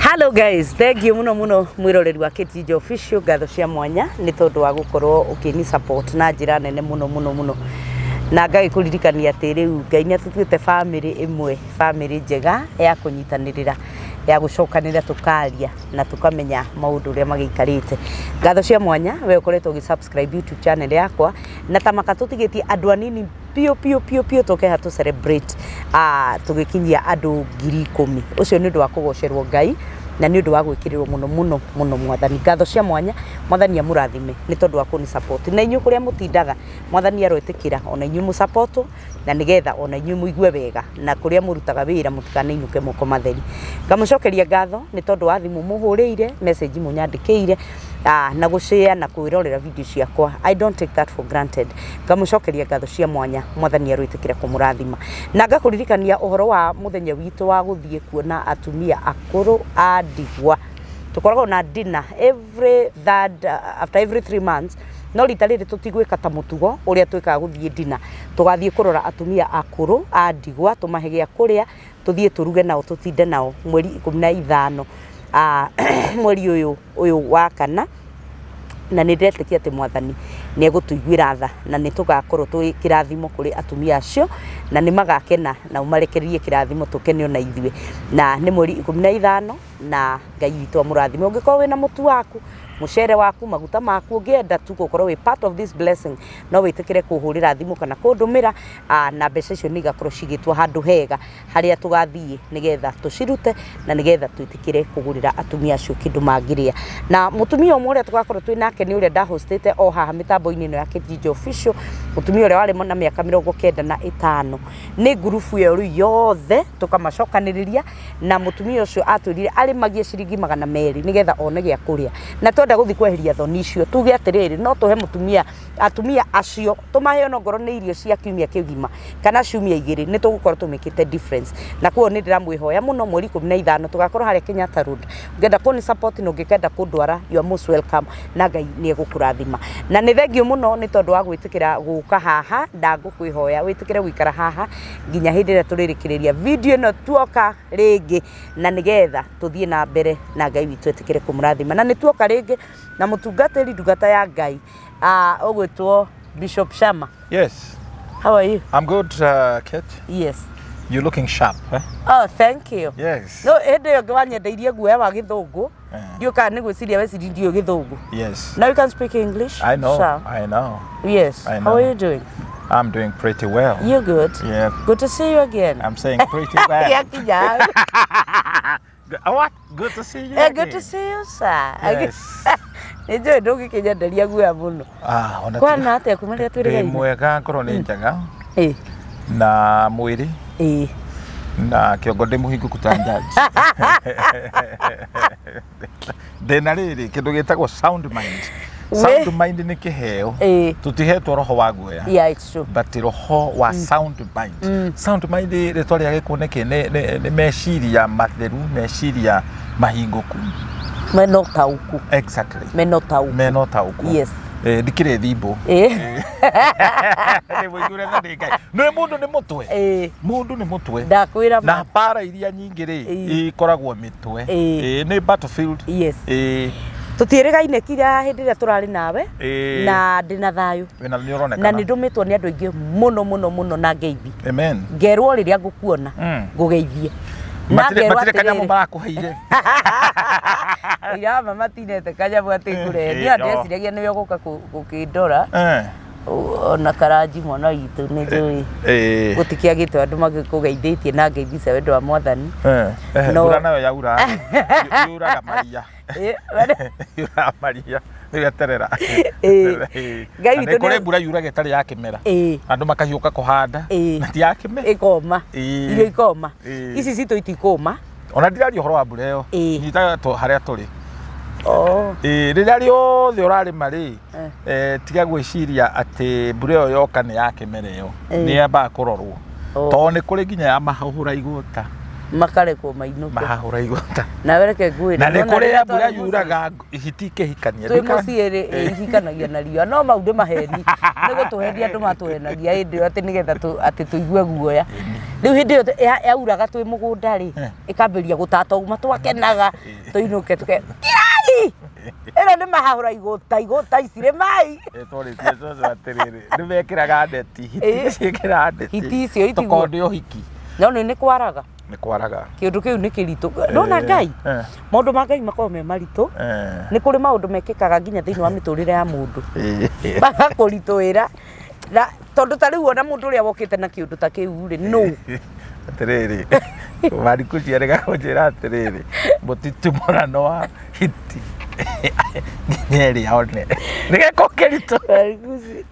Hello guys, thank you muno muno mwiroreri wa KTJ Official, ngatho cia mwanya nĩ tondũ wa gũkorwo ũkĩni support na njĩra nene muno muno muno, na ngagĩkũririkania atĩ rĩu Ngai nĩ atũtuĩte family ĩmwe, family njega ya kũnyitanĩrĩra, ya gũcokanĩrĩra, tũkaria na tũkamenya maũndũ ũrĩa magĩikarĩte. Ngatho cia mwanya we ũkoretwo ũgĩ subscribe YouTube channel yakwa, na ta maka tũtigĩtie andũ anini piũ piũ piũ piũ tũke ha tũ celebrate tũgĩkinyia andũ 10,000. Ũcio nĩ ũndũ wa kũgocerwo Ngai na nĩ ũndũ wa gwĩkĩrĩrwo mũno mũno mũno Mwathani. Ngatho cia mwanya, Mwathani amũrathime nĩ tondũ wa kũni support, na inyuĩ kũrĩa mũtindaga, Mwathani aroĩtĩkĩra ona inyuĩ mũ support na nĩgetha ona inyuĩ mũigue wega, na kũrĩa mũrutaga wĩra mũtikanainũke moko matheri. Ngamũcokeria ngatho nĩ tondũ wa thimũ mũhũrĩire, message mũnyandĩkĩire, na gũshare na kwĩrorera video ciakwa. I don't take that for granted. Ngamũcokeria ngatho cia mwanya, Mwathani aroĩtĩkĩra kũmũrathima. Na ngakũririkania ũhoro wa mũthenya witũ wa gũthiĩ kuona atumia akũrũ a ndigwa. Tũkoragwo na dinner every third, after every 3 months, no rita rĩrĩ tũtigwĩka ta mũtugo ũrĩa twĩkaga gũthiĩ dinner. Tũgathiĩ kũrora atumia akũrũ a ndigwa, tũmahe gĩa kũrĩa, tũthiĩ tũruge nao, tũtinde nao mweri 15 mweri ũyũ wa kana, na nĩ ndĩretĩkia atĩ Mwathani nĩ egũtũiguĩra tha na nĩ tũgakorwo twĩ kĩrathimo kũrĩ atumia acio, na nĩ magakena na ũmarekererie kĩrathimo tũkene ona ithuĩ. Na nĩ mweri 15, na Ngai witũ amũrathime. Ũngĩkorwo wĩna mũtu waku, mũcere waku, maguta maku, ũngĩenda tu gũkorwo wĩ part of this blessing, no wĩtĩkĩre kũhũrĩra thimũ kana kũndũmĩra, na mbeca icio nĩ igakorwo cigĩtwo handũ hega harĩa tũgathiĩ nĩgetha tũcirute na nĩgetha twĩtĩkĩre kũgũrĩra atumia acio kĩndũ mangĩrĩa. Na mũtumia ũmwe ũrĩa tũgakorwo twĩ nake nĩ ũrĩa ndahostĩte o haha mĩtambo-inĩ ĩno ya KTJ Official, mũtumia ũrĩa warĩ na mĩaka 95. Nĩ ngurubu ĩyo rĩu yothe tũkamacokanĩrĩria, na mũtumia ũcio atwĩrire arĩmagie ciringi 200 nĩgetha one gĩa kũrĩa, na twenda gũthiĩ kweheria thoni icio, tuge atĩrĩrĩ, no tũhe mũtumia, atumia acio tũmahe onokorwo nĩ irio cia kiumia kĩgima kana ciumia 2, nĩ tũgũkorwo tũmĩkĩte difference. Na koguo nĩ ndĩramwĩhoya mũno, mweri 15 tũgakorwo harĩa Kenyatta Road. Ũngĩenda kũni support na ũngĩkenda kũndwara, you are most welcome, na Ngai nĩ egũkũrathima. Na nĩ thengiũ mũno nĩ tondũ wa gwĩtĩkĩra gũka haha. Ndangũkwĩhoya wĩtĩkĩre gũikara haha nginya hĩndĩ ĩrĩa tũrĩrĩkĩrĩria video ĩno, tuoka rĩngĩ, na nĩgetha tũthiĩ na mbere na Ngai witũ etĩkĩre kũmũrathima. Na nĩ tuoka rĩngĩ na mũtungatĩri, ndungata ya Ngai, ũgwĩtwo Bishop Shama. Yes. How are you? I'm good, Kate. Yes. You're looking sharp. Eh? Oh, thank you. Yes. No hĩndĩ ĩyo ĩngĩ wanyendeirie guoya wa gĩthũngũ, ndiũ kana nĩ gwĩciria weciria ndiũ gĩthũngũ. Yes. Now you can speak English. I know. Sir. I know. Yes. I How are know. you doing? I'm doing pretty well. You're good. Yeah. Good to see you again. I'm saying pretty well. Yakinya. What? Good to see you Eh, good again. to see you, sir. Yes. Nĩ njũĩ ndũngĩkĩnyenderia guoya mũno. Ah, ona Kwana atĩa kuma rĩrĩa ndĩ twĩrĩgaine? mwega, ngoro nĩ njega na mwĩrĩ na kĩongo ndĩ mũhingũku ta njaji. Ndĩna rĩrĩ kĩndũ gĩtagwo sound mind. Sound mind nĩ kĩheo. Tũtihetwo roho wa guoya, Yeah, it's true. but roho wa sound mind. Sound mind, rĩtwa rĩa gĩkũ nĩkĩ? Nĩ meciria matheru, meciria mahingũku. Mena ũtaũku. Exactly. Mena ũtaũku. Mena ũtaũku. Yes. Ndikĩrĩ thimbũ nĩ mũiguire na nĩ Ngai nĩ mũndũ nĩ mũtwe. Mũndũ nĩ mũtwe. Ndakwĩra. Na mbara iria nyingĩ rĩ, ikoragwo mĩtwe. Nĩ battlefield. Yes. Tũtiĩrĩgaine kira hĩndĩ ĩrĩa tũrarĩ nawe, na ndĩna thayũ. Wĩna nĩ ũronekana. Na nĩ ndũmĩtwo nĩ andũ aingĩ mũno mũno mũno na ngeithi. Amen. Ngerwo rĩrĩa ngũkuona ngũgeithie na Matirĩ ngerwo matirĩ kanyamũ atĩrĩrĩ, marakũheire. Ira ma matinete kanyamũ atĩ ngũrehe. Niĩ ndeciragia nĩwe ũgũka gũkĩndora. Ona karanji mwana witũ nĩ njũĩ gũtikĩagĩtwo andũ magĩkũgeithĩtie na ngeithi cia wendo wa Mwathani. Mbura nayo yaura yuraga maria. Yuraga maria, rĩu eterera. Ngai Na witũ nĩ kũrĩ mbura yuraga ĩtarĩ ya kĩmera, andũ makahiũka kũhanda na ti ya kĩmera. Ĩkoma. Irio ikoma. Ici citũ itikũma. Ona ndiraria ũhoro wa mbura ĩyo. Nyitaga harĩa tũrĩ. Oh. Rĩrĩa rĩothe ũrarĩma rĩ, tiga gwĩciria atĩ mbura ĩyo yoka nĩ ya kĩmera ĩyo. Nĩ yambaga kũrorwo, tondũ nĩ kũrĩ nginya ya mahahũra igũta. Makarekwo mainũke. Mahahũra igũta. Nawe reke ngwĩre. Na nĩ Nĩwona kũrĩ rĩrĩa ya mbura twarĩ mũciĩ- yuraga hiti ikĩhikania. Twĩ mũciĩ rĩ, ihikanagia na riũa, no mau nĩ maheni, nĩ gũtũhenia andũ matũhenagia hĩndĩ ĩyo atĩ nĩgetha atĩ tũigue guoya. Rĩu hĩndĩ ĩyo yauraga twĩ mũgũnda rĩ, ĩkambĩrĩria gũtata ũguo twakenaga tũinũke tũke kirai ĩno nĩ mahahũra igũta igũta ici rĩmai. Twarĩtie cũcũ atĩrĩrĩ, nĩ mekĩraga neti, hiti nĩ ciĩkĩraga neti. Hiti icio itiguo. Tũkorwo nĩ ũhiki. No nĩ kwaraga. Nĩ kwaraga. Kĩũndũ kĩu nĩ kĩritũ. Ndona Ngai, maũndũ ma Ngai makoragwo me maritũ. Nĩ kũrĩ maũndũ mekĩkaga nginya thĩinĩ wa mĩtũrĩre ya mũndũ. Magakũritũhĩra. Na tondũ ta rĩu ona mũndũ ũrĩa wokĩte na kĩũndũ ta kĩu rĩ, nũ? Atĩrĩrĩ, Marikuci arega kũnjĩra atĩrĩrĩ, mũtitumũrano wa hiti nginya ĩrĩa one. Nĩ gĩko kĩritũ.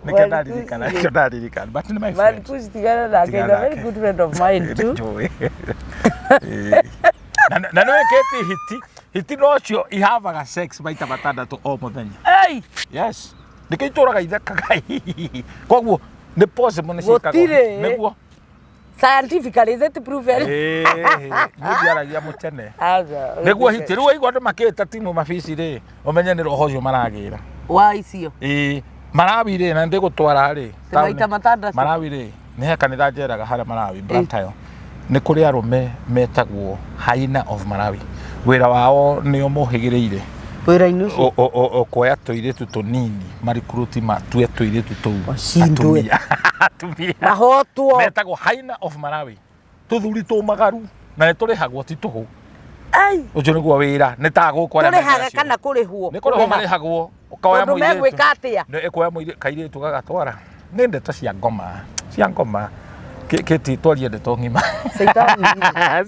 Nĩkĩo ndaririkana, nĩkĩo ndaririkana. But nĩ my friend. Marikuci tigana nake, he's a very good friend of mine too. Nĩnjũĩ. Na nĩ wĩkĩte hiti, hiti nocio ihavaga sex maita matandatũ o mũthenya. Ei! Yes. Nĩkĩo itũraga ithekaga koguo nĩ possible nĩ ciĩkaga Gũtirĩ. nĩguo. Scientifically, is it proven? Niĩ ndiaragia mũtene. Aca. Nĩguo hiti rĩu waigua andũ makĩta timu mabici rĩ, ũmenye nĩ roho ũcio maragĩra. Wa icio. Ĩĩ, Malawi rĩ, na ndĩgũtwara rĩ. Ti maita matandatũ. Malawi rĩ, nĩ he kanitha njeraga harĩa Malawi, Blantyre. Nĩ kũrĩ arũme metagwo Hyena of Malawi. Wĩra wao nĩo mohĩgĩrĩire. Wĩra-inĩ ũcio. Kuoya tũirĩtu tũnini marikuruti matue tũirĩtu tũu Macindwe. atumia. Atumia. Mahotwo. Metagwo Hyena of Malawi. Tũthuri tũmagaru na nĩ tũrĩhagwo ti tũhũ. Ai. Ũcio nĩguo wĩra nĩ ta gũkũ arĩa Tũrĩhaga mena kana kũrĩhwo? Nĩ kũrĩhwo marĩhagwo. Ũkoya Tondũ mũirĩtu. megwĩka atĩa? Nĩ ĩkuoya mũirĩtu kairĩtu gagatwara. Nĩ ndeto cia ngoma. Cia ngoma. Kĩti twarie ndeto ng'ima. Caitani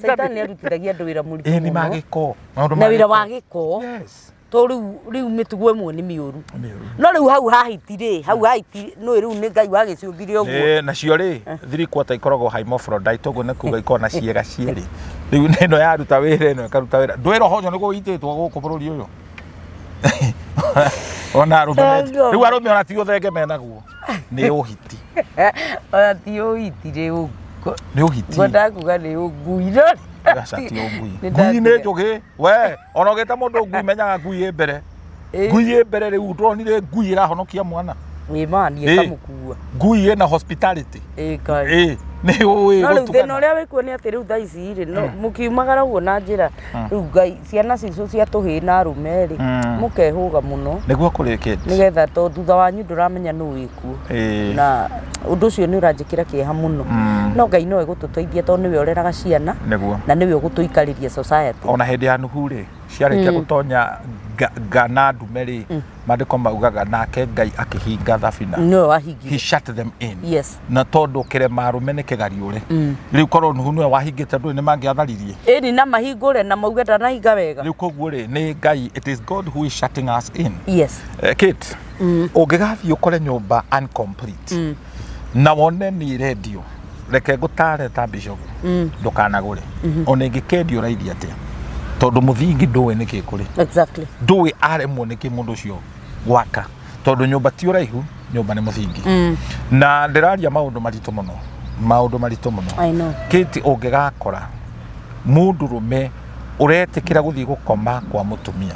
Caitani nĩ arutithagia andũ wĩra mũritũ Ĩĩ nĩ mũno. ma gĩko. Maũndũ Na ma wĩra gĩko. wa gĩko. Yes. To rĩu rĩu mĩtugo ĩmwe nĩ mĩũru. Mĩũru. No rĩu hau ha hiti rĩ, hau ha hiti nũĩ rĩu nĩ Ngai wagĩciũmbire ũguo. Ĩĩ, nacio rĩ 3/4 ikoragwo hermaphrodite ũguo nĩ kuga ikoragwo na ciĩga cierĩ. Rĩu ĩno yaruta wĩra ĩno ĩkaruta wĩra. Ndũĩ roho ũcio nĩguo ũitĩtwo gũkũ bũrũri ũyũ. Ona arũme rĩu arũme ona ti ũthenge menaguo. Nĩ ũhiti. Ona ti ũhiti rĩ Nĩ ũhiti. Ngwendaga kuga nĩ ũngui no Aca ti ũngui. Ngui nĩ njũgĩ. We ona ũgĩta mũndũ ngui menyaga ngui ĩ mbere. Ngui ĩ mbere rĩu ndonire ngui ĩrahonokia mwana. Ĩ ma niĩ ĩkamũkua. Ngui ĩna hospitality. Ĩ Ngai. Ĩ nĩ ũĩ No rĩu gũtugana. thĩna ũrĩa wĩkuo nĩ atĩ rĩu thaa ici rĩ mũkiumagara ũguo na njĩra rĩu Ngai ciana citũ cia tũhĩĩ na arũme rĩ mũkehũga mũno Nĩguo kũrĩkĩtie. nĩgetha to thutha wanyu ndũramenya nũ wĩkuo. Na ũndũ ũcio nĩ ũranjĩkĩra kĩeha mũno. No Ngai no egũtũteithia tondũ nĩwe ũreraga ciana Nĩguo. na nĩwe ũgũtũikarĩria society. Ona hĩndĩ ya Nuhu rĩ ciarĩkia gũtonya nga na ndume rĩ maandĩko maugaga nake Ngai akĩhinga thabina. Nĩwe wahingire. He shut them in. Yes. Na tondũ kĩrema arũme nĩ kĩgariũre. Rĩu korwo Nuhu nĩwe wahingĩte andũ nĩ mangĩatharirie. Ĩni na mahingũre na mauge ndanahinga wega. Rĩu koguo rĩ nĩ Ngai, it is God who is shutting us in. Yes. Kate, ũngĩgathiĩ ũkore nyũmba incomplete na wone nĩ ĩrendio, reke ngũtare ta bishop, ndũkanagũre. Ona ĩngĩkendio raithi atĩa, tondũ mũthingi ndũĩ nĩkĩ kũrĩ. Exactly. Ndũĩ aremwo nĩkĩ mũndũ ũcio gwaka, tondũ nyũmba ti ũraihu, nyũmba nĩ mũthingi. Na ndĩraria maũndũ maritũ mũno, maũndũ maritũ mũno. I know. Kate, ũngĩgakora mũndũrũme ũretĩkĩra gũthiĩ gũkoma kwa mũtumia,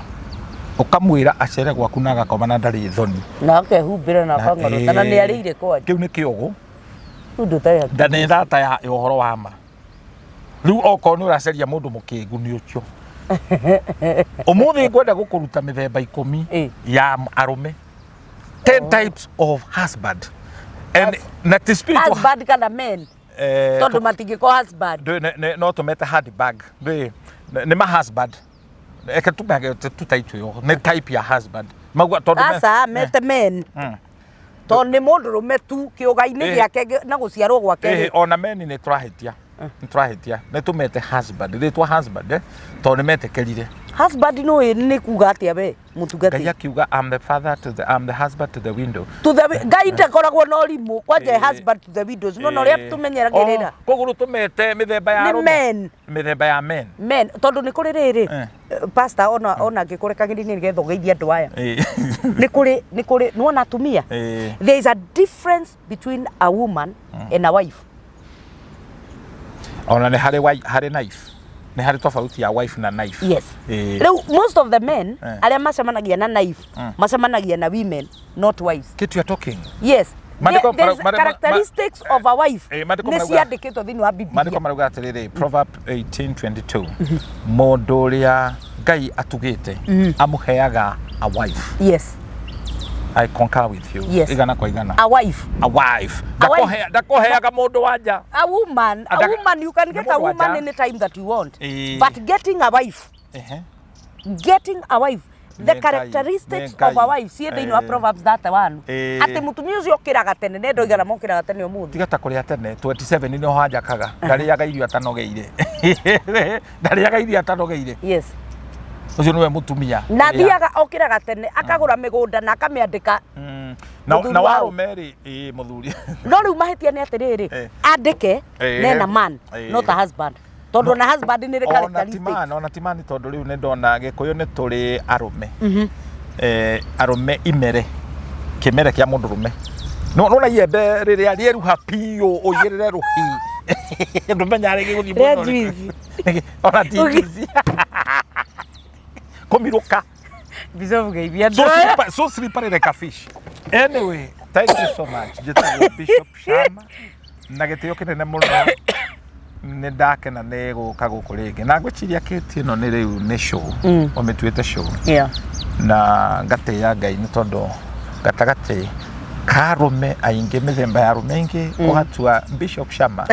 ũkamwĩra acere gwaku na agakoma na ndarĩ thoni. Na akehumbĩra na akang'orota na nĩ arĩire kwanja. Kĩu nĩ kĩũgũ. Ũndũ ũtarĩ hakuhĩ. Nda nĩ thata ya ũhoro wa ma. Rĩu okorwo nĩ ũracaria mũndũ mũkĩgu nĩ ũcio. Ũmũthĩ ngwenda gũkũruta mĩthemba 10 ya arũme. 10 types of husband. And na ti spiritual husband kana men. Tondũ matingĩkorwo husband. No tũmete handbag. Nĩ ma husband. Eke tumege tutaitũ ĩyo. Nĩ type ya husband. Maguo tondũ Aca mete men. Tondũ nĩ mũndũrũme tu kĩũga-inĩ gĩake na gũciarwo gwake. Ona men nĩ tũrahĩtia. Nĩ tũrahĩtia. Nĩ tũmete husband. Rĩtwa husband tondũ nĩ metĩkĩrire. Husband no nĩ kuga atĩa we mũtungati? Ngai akiuga I'm the father to the, I'm the husband to the window. To the Ngai ndakoragwo na ũrimũ kwanja husband to the windows. No no ũrĩa tũmenyeragĩrĩra. Koguo rĩu tũmete mĩthemba ya arũme. Nĩ men. Mĩthemba ya men. Men tondũ nĩ kũrĩ rĩrĩ. Pastor ona ona ngĩkũrekagĩrĩria nĩgetha ũgeithie andũ aya. Nĩ kũrĩ nĩ kũrĩ nĩwona atumia. There is a difference between a woman and a wife. Ona nĩ harĩ harĩ knife. Nĩ harĩ tofauti ya wife na knife. Yes. Rĩu most of the men arĩa macemanagia na knife macemanagia na women not wives. Kate, you are talking. Yes. Maandĩko There's characteristics of a wife Eh, maandĩko nĩ marauga- ciandĩkĩtwo thĩinĩ wa Bibilia. Maandĩko marauga atĩrĩrĩ, Proverb 18:22, mũndũ ũrĩa Ngai atugĩte amũheaga a wife. Yes. I concur with you. Yes. Igana kwa igana. A wife. A wife. A wife. Ndakũheaga mũndũ wa nja. A woman, a woman, you can get a Nĩ mũndũ wa woman nja. any time that you want. Eh. But getting a wife, Ehe. getting a wife, the Nĩ Ngai, characteristics nĩ of a Ngai. wife ciĩ thĩinĩ wa Eh. Proverbs 31. Eh. Atĩ mũtumia ũcio ũkĩraga tene, nĩ ndoigana mokĩraga tene ũmũthĩ. Tiga ta kũrĩa tene 27 nĩ hanjakaga ndarĩaga irio atanogeire, ndarĩaga irio atanogeire. Yes. Ũcio nĩwe mũtumia Na ũrĩa- thiaga okĩraga tene akagũra mĩgũnda na akamĩandĩka. Na Mũthuri na wao. warũme rĩ, ĩ mũthuri. No rĩu mahĩtia nĩ atĩrĩrĩ, Eh. andĩke Eh. nena man, Eh. not a husband. Tondũ ona husband nĩ rĩ Ona characteristics. timani, ona timani, tondũ rĩu nĩ ndona gĩkũyũ nĩ tũrĩ arũme, arũme imere kĩmere kĩa mũndũrũme no nona iembe rĩrĩa rĩeruha piũ ũigĩrĩre rũhi ndũmenya rĩngĩ gũthiĩ Rĩa mwena ũrĩkũ. juice. Ona ti juice kũmirũka. Mbica mũgeithia. So slippery, so slippery like a fish. Anyway, thank you so much. Njĩtagwo Bishop Shama na gĩtĩo kĩnene mũno nĩ ndakena nĩ gũka gũkũ rĩngĩ na ngwĩciria kĩti ĩno nĩ rĩu nĩ show, ũmĩtuĩte show, Yeah. na ngatĩĩa Ngai nĩ tondũ gatagatĩ ka arũme aingĩ, mĩthemba ya arũme aingĩ, ũgatua Bishop Shama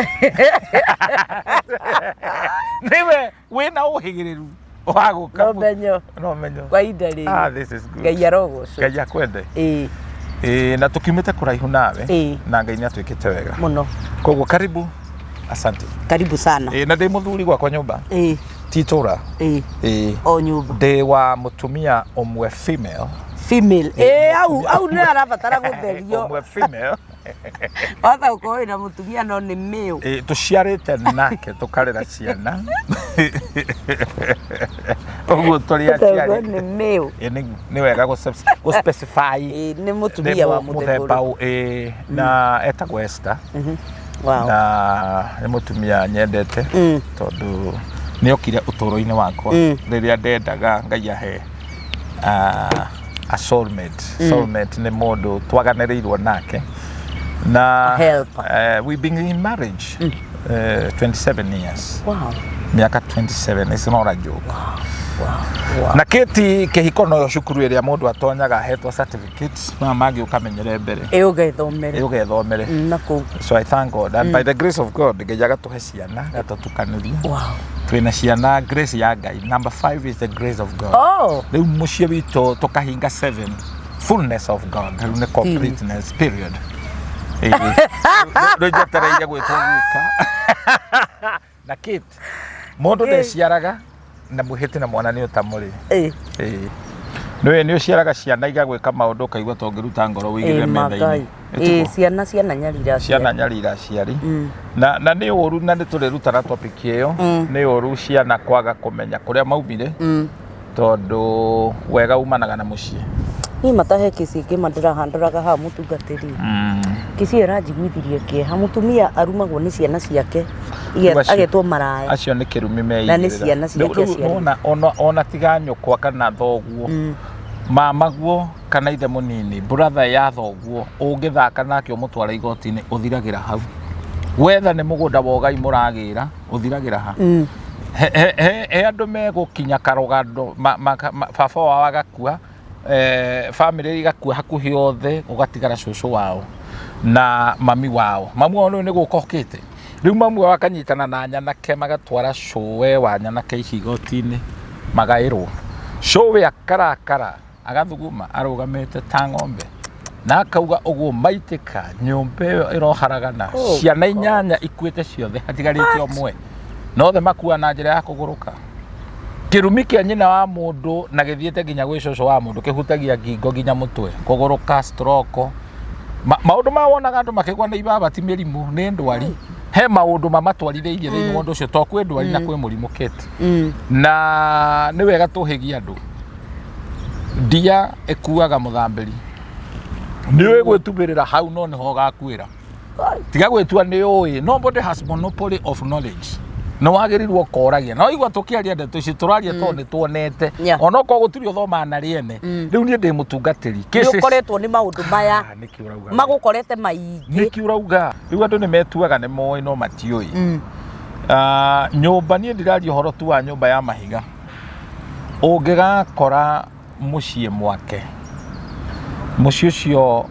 nĩwe wĩna ũhĩgĩrĩru wa gũka. No menyo. No menyo. Kwa ihinda rĩrĩ. Ah, this is good. Ngai arogocwo. Ngai akwende. Ĩĩ. Ĩĩ, na tũkiumĩte kũraihu nawe Ĩĩ. na Ngai nĩ atwĩkĩte wega. Mũno. Koguo karibu, asante. Karibu sana. Ĩĩ, na ndĩ mũthuri gwakwa nyũmba, Ĩĩ. ti itũra. Ĩĩ. Ĩĩ. O nyũmba. Ndĩ wa mũtumia ũmwe female. Female. Ĩĩ, au au nĩ arabatara gũtherio. Ũmwe female. Wahota gũkorwo wĩna mũtumia no nĩ male. Ĩĩ, tũciarĩte nake tũkarera ciana ũguo tũrĩ Wahota gũkorwo aciari. nĩ male. Ĩĩ, nĩ wega gũ specify. Ĩĩ, nĩ Nĩ mũtumia wa mũthemba mũthemba ũrĩkũ. ĩĩ, na etagwo Esther. Wow. Na nĩ mũtumia nyendete tondũ nĩ okire ũtũũro-inĩ wakwa rĩrĩa ndendaga Ngai ahe a soulmate. Soulmate nĩ mũndũ twaganĩrĩirwo nake na Helper. We been in marriage 27 years. Wow. Mĩaka 27 is not a joke. Wow. Na kĩti kĩhiko noyo cukuru ĩrĩa mũndũ atonyaga ahetwo certificate maya mangĩ ũkamenyere mbere. Ĩĩ, ũgethomere. Ũgethomere. Na kũu. So I thank God and by the grace of God Ngai agatũhe ciana agatũtukanĩria. Wow. Twĩna ciana, grace ya Ngai. Number 5 is the grace of God. Oh. Rĩu mũciĩ witũ tũkahinga 7, fullness of God, rĩu nĩ completeness period. Ĩĩ. Rĩu njetereire gwĩtwo guka na kit mũndũ ndeciaraga na mwĩhĩti na mwana nĩ ũtamũrĩ. Ĩĩ. Ĩĩ. Nĩ ũciaraga ciana igagwĩka maũndũ ũkaigua ta ũngĩruta ngoro ũigĩrĩre Ĩĩ, metha-inĩ. magai. Ĩĩ, ciana ciana nyarira. Ciana nyarira aciari na nĩ ũru na nĩ tũrĩrutana topic ĩyo. Nĩ ũru ciana kwaga kũmenya kũrĩa maumire tondũ wega umanaga na mũciĩ. Niĩ matahe kĩci ĩngĩ ma ndĩrahandoraga haha mũtungatĩri. Kĩci ĩyo ĩranjiguithirie kĩeha, mũtumia arumagwo nĩ ciana ciake. Rĩu Agetwo maraya. Acio nĩ kĩrumi Na nĩ ciana ciake aciarĩte. Nona ona tiga nyũkwa kana thoguo, mamaguo kana ithe mũnini, brother ya thoguo, ũngĩthaka nake ũmũtware igoti-inĩ, ũthiragĩra hau. Wetha nĩ mũgũnda wa ũgai mũragĩra, ũthiragĩra ha. He andũ megũkinya karũgano baba wao agakua, bamĩrĩ igakua hakuhĩ othe, ũgatigara cũcũ wao na mami wao. Mami wao rĩu nĩ gũka okĩte, rĩu mami wao akanyitana na nyanake magatwara cũwe wa nyanake ici igoti-inĩ magaĩrwo. Cũwe akarakara agathuguma arũgamĩte ta ng'ombe na akauga ũguo maitĩka nyũmba ĩyo ĩroharagana. Oh, ciana 8 ikuĩte ciothe hatigarĩte ũmwe na othe makua na njĩra ya kũgũrũka. Kĩrumi kĩa nyina wa mũndũ na gĩthiĩte nginya gwĩ cũcũ wa mũndũ, kĩhutagia ngingo nginya mũtwe, kũgũrũka, stroke. Maũndũ ma wonaga andũ makĩgwa nĩ ibaba ti mĩrimũ, nĩ ndwari. He maũndũ mamatwarithĩirie thĩinĩ wa ũndũ ũcio to kwĩ ndwari na kwĩ mũrimũ kĩti. Na nĩ wega tũhĩgie andũ, ndia ĩkuaga mũthambĩri, nĩ ũĩ gwĩtubĩrĩra hau no nĩho ũgakuĩra. Tiga gwĩtua nĩ ũĩ, nobody has monopoly of knowledge. Nĩ wagĩrĩirwo ũkoragia na waigua tũkĩaria ndeto ici tũraria tondũ nĩ tuonete. Onokorwo gũtirĩ ũthomaga na rĩene. Rĩu niĩ ndĩ mũtungatĩri. Nĩ ũkoretwo nĩ maũndũ maya. Ah, nĩkĩ ũrauga? Magũkorete maingĩ. Nĩkĩ ũrauga? Rĩu andũ nĩ metuaga nĩ moĩ no matiũĩ. Ah, nyũmba niĩ ndiraria ũhoro tu wa nyũmba ya mahiga. Ũngĩgakora mũciĩ mwake, mũciĩ ũcio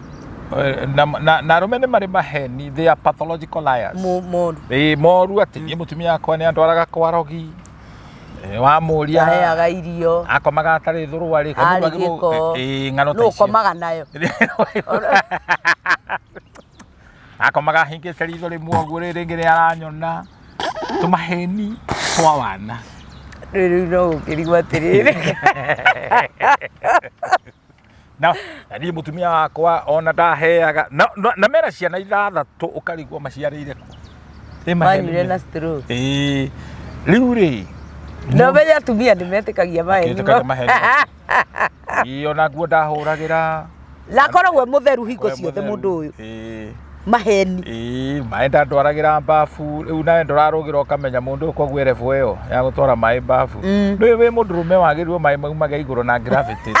na arũme nĩ marĩ maheni, they are pathological liars. Moru. Ĩĩ moru atĩ niĩ mũtumia wakwa nĩ andwaraga kwa rogi. Wamũria Aheaga irio. Akomaga atarĩ thũrũarĩ. Arĩ gĩko. Ĩĩ ng'ano ta Nũ icio. ũkomaga nayo? Akomaga ahingĩte ritho rĩmwe ũguo, rĩrĩ rĩngĩ nĩ aranyona. Tũmaheni twa wana. Rĩu no ũkĩrigwo atĩrĩrĩ. Na niĩ mũtumia wakwa ona ndaheaga na mena ciana ithathatũ ũkarigwo maciarĩire kũ. Ĩ maheni Manyuire nĩ- na stroke. Ĩĩ. Rĩu rĩ, No menye atumia nĩ metĩkagia maheni. Metĩkagia maheni. Ĩĩ ona nguo ndahũragĩra. Na akoragwo e mũtheru hingo We ciothe mũtheru. mũndũ ũyũ. Ĩĩ. Maheni. Ĩĩ, maĩ ndandwaragĩra mbabu. Rĩu nawe ndũrarũgĩra ũkamenya mũndũ ũyũ koguo erebu ĩyo ya gũtwara maĩ mbabu. Ndũĩ wĩ mũndũrũme wagĩrĩirwo maĩ maumage igũrũ na gravity.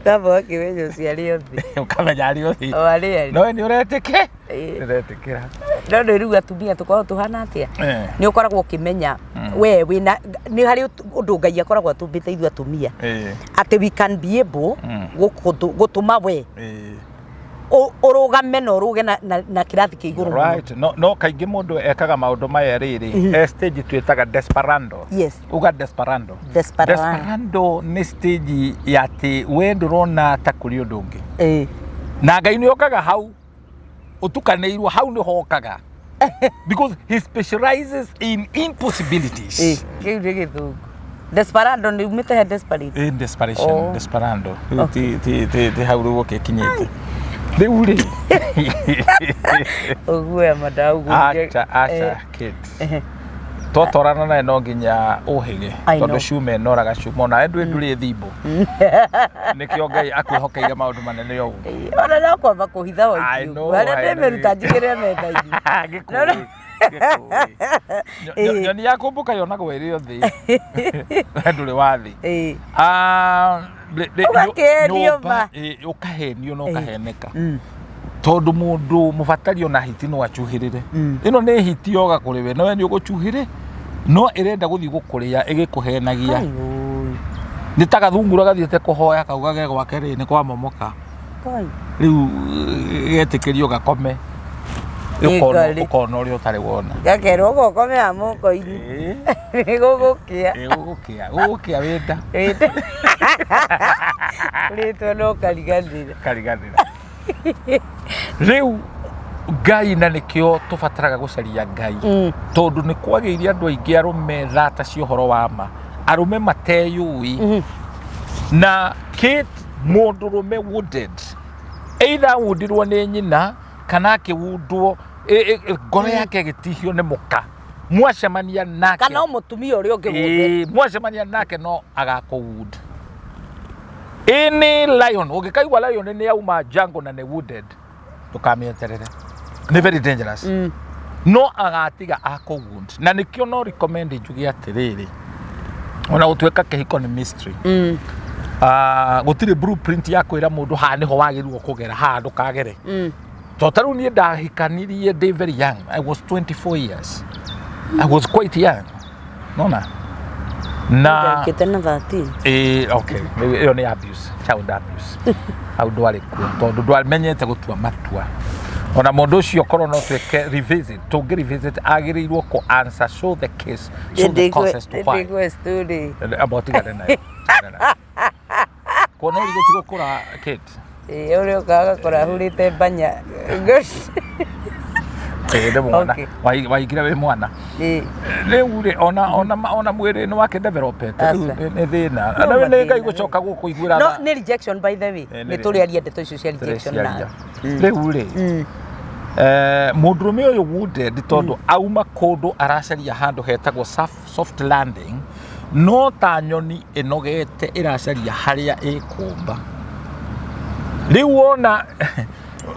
Kaba akĩmenya ũcio arĩ othe. Ũkamenya arĩ othe. O arĩ arĩ. No nĩ ũretĩkĩ? Ĩĩ. Ndĩretĩkĩra. No nĩ rĩu atumia tũkoragwo tũhana atĩa? Nĩ ũkoragwo ũkĩmenya we wĩna nĩ harĩ ũndũ Ngai akoragwo atũmbĩte ithuĩ atumia. Atĩ we can be able gũtũma we ũrũgame na ũrũge na kĩrathi kĩa igũrũ mũno. Right. No kaingĩ mũndũ ekaga maũndũ maya rĩrĩ, e stage twĩtaga desperando. Yes. Uga desperando. Desperando. Desperando nĩ stage ya atĩ we ndũrona ta kũrĩ ũndũ ũngĩ. Na Ngai nĩ okaga hau ũtukanĩirwo, hau nĩho okaga. Because he specializes in impossibilities. Kĩu nĩ gĩthũngũ. Desperado nĩ umĩte he desperate. In desperation, Oh. desperando. Rĩu ti hau rĩu ũgĩkinyĩte. Rĩu rĩ. Ũguoya mandaũguo. Acha, acha, Kate. Twatwarana naye no nginya ũhĩge I know. tondũ cuma ĩnoraga cuma onawe ndwĩ ndũrĩ thimbo nĩkĩo Ngai akwĩhokeire maũndũ manene ũguo. Ona no kwamba kũhitha I waiki know, ũguo harĩa I know. ndĩmĩruta njigĩrĩre metha-inĩ. Gĩkũĩ, gĩkũĩ. Nyoni ya kũmbũka yonagwo ĩrĩ o thĩ. We ndũrĩ wa thĩ. Ah, Ũgakĩhenio nyũmba, ma. Ũkahenio na ũkaheneka. Tondũ mũndũ mũbatari ona hiti no acuhĩrĩre. Ĩno nĩ hiti yoga kũrĩ we, no we nĩ ũgũcuhĩrĩ, no ĩrenda gũthiĩ gũkũrĩa ĩgĩkũhenagia. Kai ũĩ. Nĩ ta gathungura gathiĩte kũhoya kauga ge gwake rĩ nĩ kwamomoka. Kai. Rĩu getĩkĩrio gakome. Ĩkarĩ. Ũkona ũrĩa ũtarĩ wona. Gakerwo ũgokome moko-inĩ. Nĩ gũgũkĩa. Ĩĩ, gũgũkĩa, gũgũkĩa wĩnda. Ũrĩtwo no ũkariganĩra. Kariganĩra. Rĩu Ngai na nĩkĩo tũbataraga gũcaria Ngai. Tondũ nĩ kwagĩire andũ aingĩ arũme thata cia ũhoro wa ma. Arũme mateyũĩ. Na Kate mũndũrũme wounded. Either wundirwo nĩ nyina kana akĩwundwo ngoro yake ĩgĩtihio nĩ mũka. Mwacemania nake. Kana o mũtumia ũrĩa ũngĩ wothe. Ĩĩ, mwacemania nake no agakũwund. Any lion, ũngĩkaigua lion nĩ yauma jungle na nĩ wounded, ndũkamĩeterere. Nĩ very dangerous. No agatiga akũwound. Na nĩkĩo no recommend njuge atĩrĩrĩ, ona gũtuĩka kĩhiko nĩ mystery. Gũtirĩ blueprint ya kwĩra mũndũ haha nĩho wagĩrĩirwo kũgera, haha ndũkagere. Tondũ ta rĩu niĩ ndahikanirie ndĩ very young. I was 24 years. I was quite young. Nona? Na Ndakĩte na 13. Okay. Rĩu ĩyo nĩ abuse, child abuse. Hau ndwarĩ kuo tondũ ndwamenyete gũtua matua. Ona mũndũ ũcio korwo no twĩke revisit, tũngĩ revisit agĩrĩirwo kũ answer, show the case, show the causes to why. Ndĩkwe story. Amba ũtigane nayo. Tigane nayo. Kuona ũrigũ ti gũkũra Kate. Ĩĩ, ũrĩa ũkaga gakora ahurĩte mbanya. Ĩĩ, nĩ mwana. Okay. Waingĩra wĩ mwana. Ĩĩ. Rĩu rĩ ona mwĩrĩ nĩ wake developete rĩu Aca. nĩ thĩna. No Na rĩu nĩ Ngai mathĩna. gũcoka gũkũiguĩra No tha. nĩ rejection by the way. Ĩĩ, Nĩ nĩ tũrĩaria ndeto icio cia rejection na. Tũrĩciaria. Rĩu rĩ mũndũrũme ũyũ wounded tondũ auma kũndũ aracaria handũ hetagwo soft landing, no ta nyoni ĩnogete ĩracaria harĩa ĩkũmba. Rĩu wona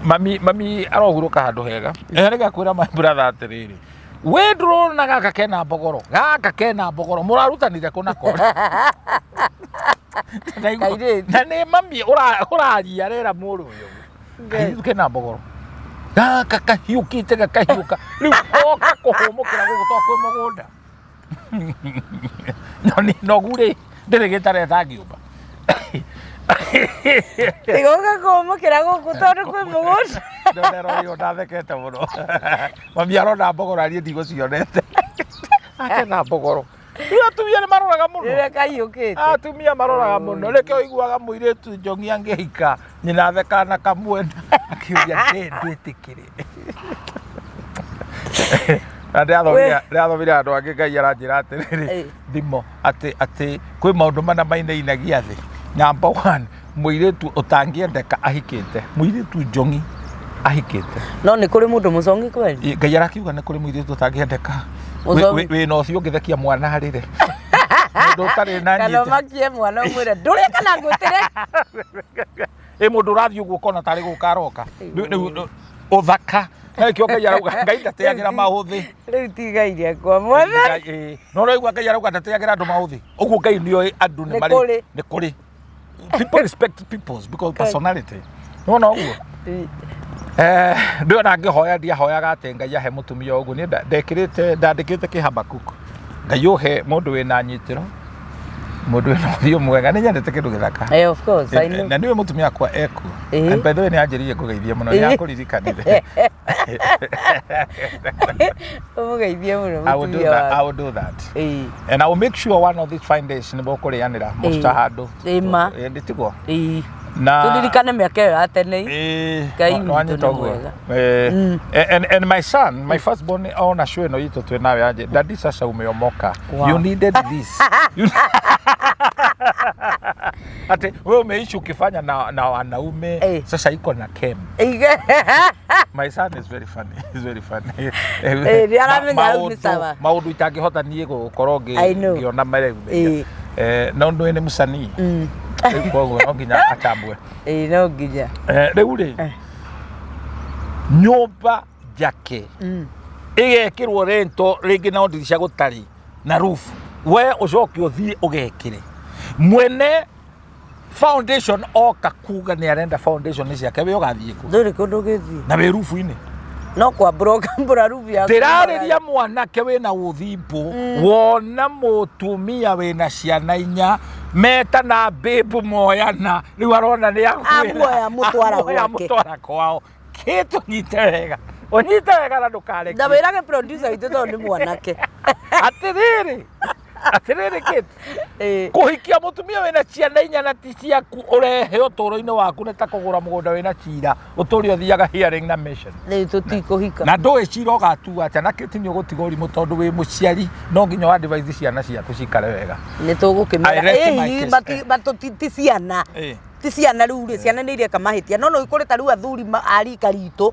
Mami mami arohurũka handũ hega. Eh, nĩgakwĩra my brother atĩrĩrĩ, we ndũrona gaka kena mbogoro, gaka kena mbogoro, mũrarutanire kũ nako? Kairĩtu. Na nĩ mami ũraria arera mũrũ ũyũ. Kairĩtu kena mbogoro. Gaka kahiũkĩte gakahiũka. Rĩu oka kũhũmũkĩra gũkũ to kwĩ mũgũnda. Nyoni nogu rĩ, ndĩrĩ gĩtara ĩtangĩũmba. Tigoka kũhũmũkĩra gũkũ tondũ kwĩ mũgũnda. Ndĩrerorire ndathekete mũno. Mami arona mbogoro ariĩ ndigũcionete. Akena mbogoro. Rĩu atumia nĩ maroraga mũno. Rĩrĩa kaiyũkĩte. Atumia maroraga mũno. Nĩkĩo ũiguaga mũirĩtu njongi angĩhika nyina athekana kamwena akiuria ndĩ ndwĩtĩkĩre. Na ndĩrathomire ndĩrathomire andũ angĩ Ngai aranjĩra atĩrĩrĩ thimo atĩ atĩ kwĩ maũndũ mana mainainagia thĩ. Number one, mũirĩtu ũtangĩendeka ahikĩte, mũirĩtu njongi ahikĩte. No nĩ kũrĩ mũndũ mũcongi kweli? Ngai arakiuga nĩ kũrĩ mũirĩtu ũtangĩendeka. Mũcongi. Wĩna ũcio ũngĩthekia mwana arĩre. Mũndũ ũtarĩ na Kana nyita. ũmakie mwana ũmwĩre ndũrĩe kana ngwĩtĩre. Ĩ mũndũ ũrathiĩ ũguo ũkona tarĩ gũka aroka. Rĩu ũthaka. Na nĩkĩo Ngai arauga Ngai ndateagĩra maũthĩ. Rĩu ti Ngai rĩakwa mwana. No ũraigua Ngai arauga ndateagĩra andũ maũthĩ. Ũguo Ngai nĩoĩ andũ nĩ Nĩ marĩ. kũrĩ. Nĩ kũrĩ. People respect peoples because personality. Nĩwona ũguo? Eh, ndĩona ngĩhoya ndiahoyaga atĩ Ngai ahe mũtumia ũguo niĩ ndekĩrĩte ndandĩkĩte kĩ Habakuk Ngai ũhe mũndũ wĩna nyitĩro mũndũ wĩna ũthiũ mwega nĩ nyendete kĩndũ gĩthaka Eh, of course, I know. Na nĩwe mũtumia wakwa ekuo. Eh. And by the way nĩ anjĩrire ngũgeithie mũno nĩ akũririkanire. Ũmũgeithie mũno I will do mũtumia that. I waku. will do that. Ĩĩ. And I will make sure one of these fine days nĩ mũkũrĩanĩra mũcita handũ. Ĩĩ ma. Ĩĩ, ndĩtiguo. Ĩĩ. Na Tũririkane mĩaka ĩyo ya tene. Ĩĩ, Ngai no- witũ nĩwanyita nĩ ũguo. mwega. Eh, and my son, my firstborn, ona show ĩno itũ twĩ nawe anje, daddy sasa umeomoka. Wow. You needed this. Ati wewe umeishi ukifanya na wanaume Eh. sasa iko na kem. Ige. My son is very funny. He's very funny. Eh, nĩ aramenya hau nĩ sawa. Maũndũ itangĩhota niĩ gũkorwo I know. ngĩona mareyumĩria. Eh. Eh, no ũndũ nĩ mũcanii. Rĩu koguo no nginya atambwe. Ĩĩ no nginya. Eh, rĩu rĩ nyũmba njake ĩgekĩrwo rento rĩngĩ na ndirica gũtarĩ na roof we ũcoke ũthiĩ ũgekĩre mwene foundation oka kuga nĩ arenda foundation ciake we ũgathiĩ kũ Ndũrĩ kũndũ ũgĩthiĩ. Na wĩ rubu-inĩ. No kwambũra ũkambũra rubu yaku. Ndĩrarĩria mwanake wĩna ũthimbũ wona mũtumia wĩna ciana inya metana mbĩmbu moyana rĩu arona nĩ akwĩra. Amuoya amũtwara Amuoya gwake. amũtwara kwao kĩtũ nyite wega ũnyite wega na ndũkareke. Ndawĩrage producer witũ tondũ nĩ mwanake. Atĩrĩrĩ atĩrĩrĩ kĩtũ Ĩĩ. Kũhikia mũtumia wĩna ciana inya na ti ciaku ũrehe ũtũũro-inĩ waku nĩ ta kũgũra mũgũnda wĩna cira ũtũũre ũthiaga hearing na mission. Rĩu tũtikũhika. Na ndũĩ cira ũgatua atĩa na kĩti nĩ ũgũtiga ũrimũ tondũ wĩ mũciari no nginya wa advise ciana ciaku cikare wega. Nĩ I tũgũkĩmera rest my ĩĩ case. ti ciana. Eh. Ti ciana rĩu rĩ ciana nĩ ireka mahĩtia no no kũrĩ ta rĩu athuri a rika ritũ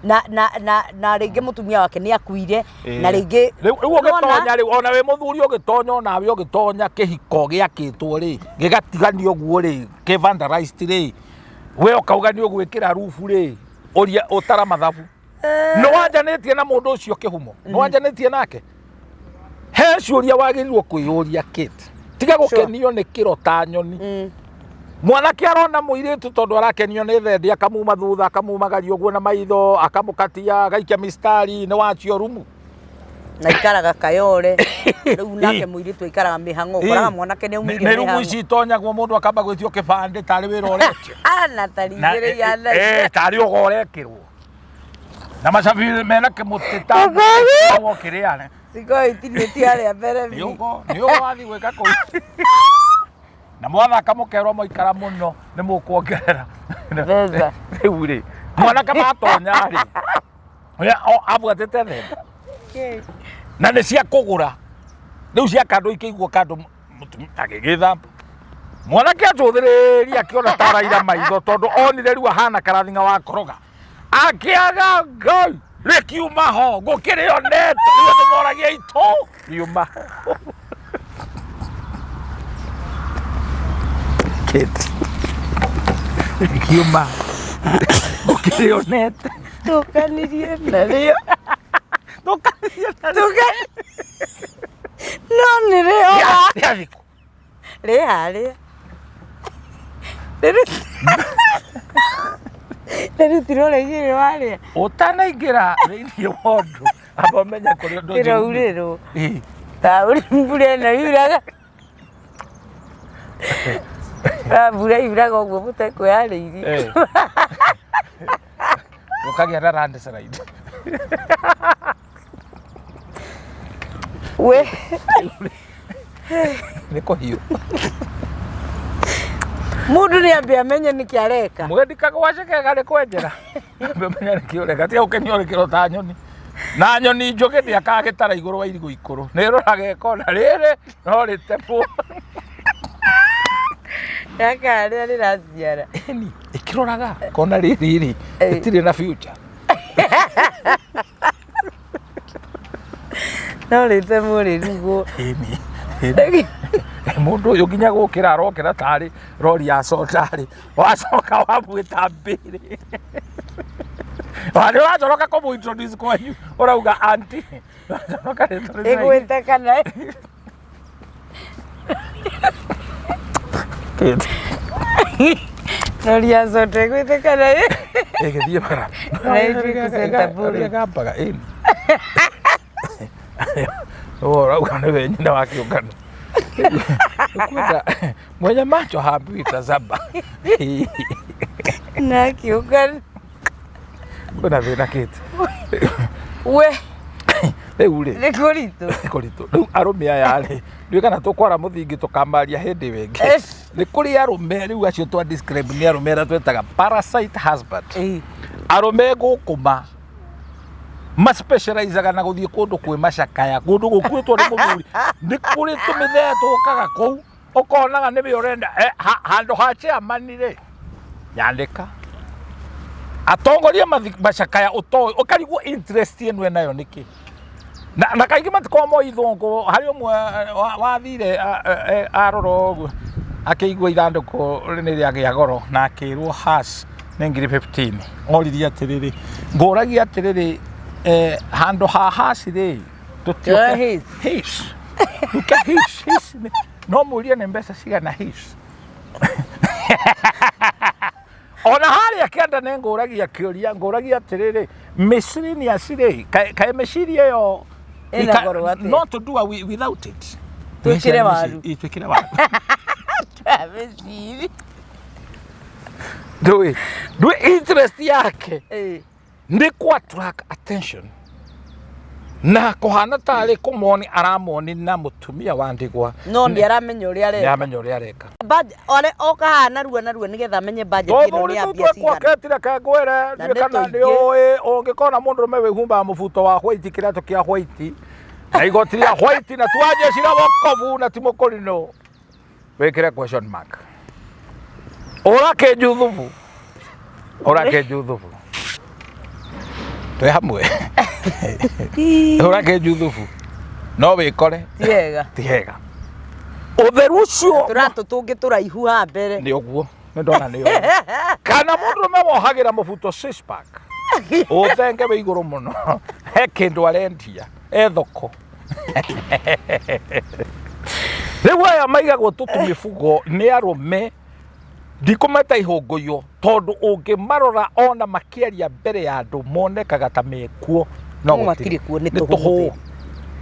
na na na na rĩngĩ mũtumia wake nĩ akuire na rĩngĩ rĩu rĩu ũgĩtonya rĩu ona wĩ mũthuri ũgĩtonya onawe ũgĩtonya kĩhiko gĩakĩtwo rĩ gĩgatiganio ũguo rĩ kĩ vandalized rĩ we ũkauga nĩ ũgwĩkĩra rubu rĩ ũria ũtara mathabu nĩ wanjanĩtie na mũndũ ũcio kĩhumo nĩ wanjanĩtie nake he ciũria wagĩrĩirwo kwĩyũria kit tiga gũkenio nĩ kĩro ta nyoni. Mwanake arona mũirĩtu tondũ arakenio nĩ thendi akamuma thutha akamumagaria ũguo na maitho akamũkatia agaikia mistari nĩ wacio rumu. Na ikaraga kayore rĩu nake mũirĩtu aikaraga mĩhang'o ũkoraga mwanake nĩ aumire Nĩ rumu mĩhang'o. ici itonyagwo mũndũ akamba gwĩtio kĩbandĩ tarĩ wĩra ũretio. Ah, na tari igĩrĩ ihana Eh, tarĩ ũga ũrekĩrwo na macabi mena kĩmũtĩ ta wokĩrĩa Cikoragwo itinĩtio harĩa mbere nĩ biũ. ũgo nĩ ũgo wathiĩ gwĩka kũu na mwathaka mũkerwo mwaikara mũno nĩ mũkuongerera Mbeca. Rĩu rĩ mwanake matonya rĩ ũrĩa abuatĩte thembe na nĩ cia kũgũra rĩu cia kandũ ikĩigwo kandũ mũtumia agĩgĩthamba mwanake acũthĩrĩria akĩona ta araira maitho tondũ onire rĩu ahana karathinga wa koroga akĩaga Ngai rĩkiuma ho ngũkĩrĩonete rĩu andũ moragia itũ riuma ho. Kĩti. Rĩkiuma. Ũkĩrĩonete. Tũkanirie narĩo. Tũkanirie narĩo. No nĩ rĩo. Rĩa thikũ. Rĩ harĩa. Rĩrutirwo rĩigĩrĩ warĩa. Ũtanaingĩra thĩinĩ wa ũndũ amba ũmenye kũrĩa ũndũ ũcio. Ĩraurĩrwo. Taũri mbura ĩno yuraga. Na mbura yuraga ũguo mũtekwĩharĩirie. Gũkagĩa na landslide. We. Nĩ kũhiũ. Mũndũ nĩ ambe amenye nĩkĩ areka. Mwendi kagwacĩ kega nĩ kwenjera. Ambe ũmenye nĩkĩ ũreka. Tiga gũkenio ũrĩ ta nyoni. Na nyoni njũgĩ ndĩakaga gĩtara igũrũ wa irigũ ikũrũ. Nĩ ĩroraga ĩkona rĩrĩ no rĩtemwo. Gaka rĩrĩa rĩraciara. Ĩni, ĩkĩroraga kona rĩrĩ rĩ rĩtirĩ na future. No rĩtemwo rĩrugwo. Ĩni, ĩni. Mũndũ ũyũ nginya gũkĩra arokĩra tarĩ rori ya soda rĩ, wacoka wamwĩta mbĩrĩ. Warĩ ũracoroka kũmũ introduce kwanyu ũrauga auntie. Ũracoroka rĩtwa rĩrĩa Ĩgwĩte kana Rori ya soda ĩgwĩte kana ĩgĩthiĩ bara. Na ĩthiĩ center bullet. Ĩgambaga ĩni. Ũrauga nĩwe nyina wa kĩũngano. Ũkwenda mwenye macho haambiwi tazama. Na kĩũngano. Kwĩna thĩna kĩti. We Rĩu rĩ nĩ kũritũ. nĩ kũritũ. Rĩu arũme aya rĩ ndiũĩ kana tũkwara mũthingi tũkamaria hĩndĩ ĩyo ĩngĩ. Nĩ kũrĩ arũme rĩu acio twa describe nĩ arũme arĩa twetaga parasite husband. Arũme gũkũma ma specializaga na gũthiĩ kũndũ kwĩ macakaya kũndũ gũkuĩtwo nĩ mũthuri nĩ kũrĩ tũmĩthee tũkaga kũu ũkonaga nĩwe ũrenda eh, handũ ha chairman rĩ yandĩka atongoria macakaya ũtoĩ ũkarigwo interest ĩno enayo nĩkĩ na kaingĩ matikoragwo moĩ ithũngũ harĩ ũmwe wathire arora ũguo akĩigua ithandũkũ nĩ rĩagĩa goro na akĩrwo hash nĩ ngiri 15 oririe atĩrĩrĩ ngũragia atĩrĩrĩ eh, handũ ha hash rĩ tũtioke His. his Nduke his his no mũrie nĩ mbeca cigana his ona harĩa kĩanda nĩ ngũragia kĩũria ngũragia atĩrĩrĩ miscellaneous rĩ kaĩ mĩciri ĩyo Ĩna goro atĩa? not to do without it. Twĩkĩre waru. Ĩ, twĩkĩre waru. Mĩciri. Ndũĩ interest yake Ĩ. nĩ kũ attract attention na kũhana tarĩ kũmoni aramoni na mũtumia wa ndigwa. No nĩ aramenya ũrĩa nĩ areka. amenya ũrĩa areka. Ore oka haha narua narua nĩgetha amenye budget ĩno Tũthuri nĩ ya tũu mbia twĩ cigana. kwake reke ngwĩre Na ndiũĩ nĩ kana nĩ tũingĩ. ũĩ ũngĩkona mũndũrũme wĩhumbaga mũbuto wa white kĩratũ kĩa white na igoti rĩa white na twa jeshi la wokovu na ti mũkũrinũ wĩkĩre question mark ũra kĩnjuthubu ũra kĩnjuthubu twĩ hamwe ũra kĩnjuthubu no wĩkore Ti wega. ti hega ũtheru ũcio Tũratũ tũngĩ tũraihu haha mbere. nĩ ũguo nĩ ndona nĩ ũguo kana mũndũrũme wohagĩra mũbuto six pack ũthenge wĩ igũrũ mũno he kĩndũ arendia e thoko rĩu aya maigagwo tũtũmĩbugo nĩ arũme ndikũmeta ihũngũyũ tondũ ũngĩmarora ona makĩaria mbere ya andũ monekaga ta mekuo No matirĩ kuo, nĩ nĩ tũhũ tũhũ mũtheri.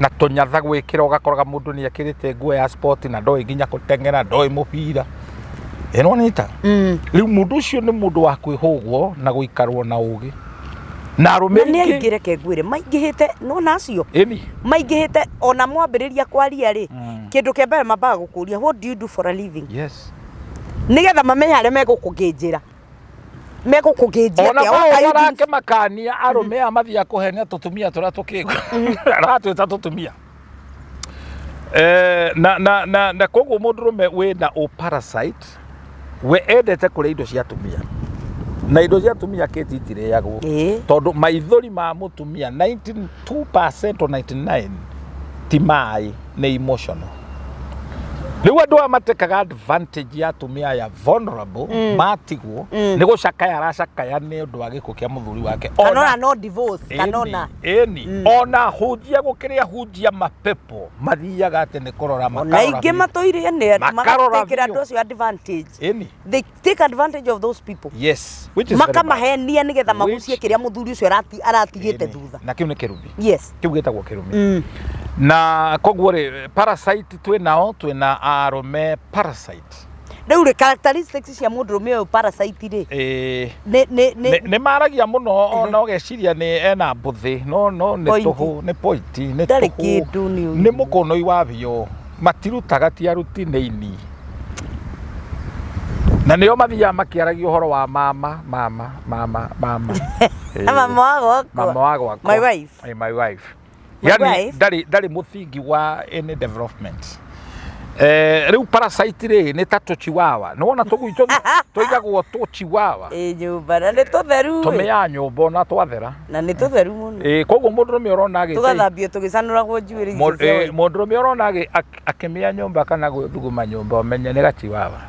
Na tũnyatha gwĩkĩra ũgakoraga mũndũ nĩ ekĩrĩte nguo ya sport na ndoĩ nginya gũteng'era ndoĩ mũbira ĩno nĩta rĩu mũndũ ũcio nĩ mũndũ wa kwĩhũgwo na gũikarwo na ũgĩ na arũme Na nĩ aingĩ aingĩ reke ngwĩre maingĩhĩte nona acio ĩni maingĩhĩte ona mwambĩrĩria kwaria rĩ kĩndũ kĩa mbere mambaga gũkũria, "What do you do for a living?" Yes. Nĩgetha mamenye harĩa megũkũngĩnjĩra megũkũngĩnjia Ona atĩa. What are you doing? marake makania arũme aya mathiaga kũhenia tũtumia tũrĩa tũkĩgu aratwĩta tũtumia. Eh, na koguo mũndũrũme wĩna ũ parasite we endete kũrĩa indo cia atumia na indo cia atumia kĩti itirĩagwo tondũ maithori ma mũtumia 92% or 99 ti maĩ nĩ emotional. Rĩu andũ aya matekaga advantage ya atumia aya vulnerable matigwo nĩ gũcakaya aracakaya nĩ ũndũ wa gĩkuũ kĩa mũthuri wake. Kana ona no divorce kana ona ĩni ona hunjia gũkĩrĩa hunjia mapepo mathiaga atĩ nĩ kũrora ona makarora ingĩ biũ. matũire nĩ Makarora magatekera biũ. andũ acio advantage. Ĩni. They take advantage of those people. Yes, which is very bad. Makamahenia nĩgetha magucie kĩrĩa mũthuri ũcio aratigĩte Ĩni. thutha. Na kĩu nĩ kĩrumi. Yes. Kĩu gĩtagwo kĩrumi. Na koguo rĩ, parasite twĩ nao, twĩna arũme parasite. Rĩu rĩ, characteristics cia mũndũrũme ũyũ parasite rĩ, Ĩĩ. nĩ Nĩ maragia mũno ona ũgeciria nĩ ena mbũthĩ, no no nĩ Point. tũhũ, nĩ pointi, nĩ Ndarĩ tũhũ. kĩndũ, nĩ ũru. Nĩ mũkũnũi wa biũ, matirutaga, ti aruti, nĩ ini. Na nĩo mathiaga makĩaragia ũhoro wa mama mama mama mama. Ĩĩ. Mama wa gwakwa. Mama wa gwakwa. My wife. Eh, my wife. My Yani wife. ndarĩ mũthingi wa any development. Eh, rĩu parasite rĩ nĩ ta tũchiwawa. Nĩ wona tũgui tũigagwo tũchiwawa. Ĩ nyũmba na nĩ tũtheru ĩ. Tũmĩaga nyũmba ona twathera. Na nĩ tũtheru mũno. Ĩ koguo mũndũrũme ũrona agĩte Tũgathambio tũgĩcanũragwo njuĩrĩ icio cia white. Mũndũrũme ũrona akĩmĩa nyũmba kana gwĩthuguma nyũmba ũmenye nĩ gachiwawa.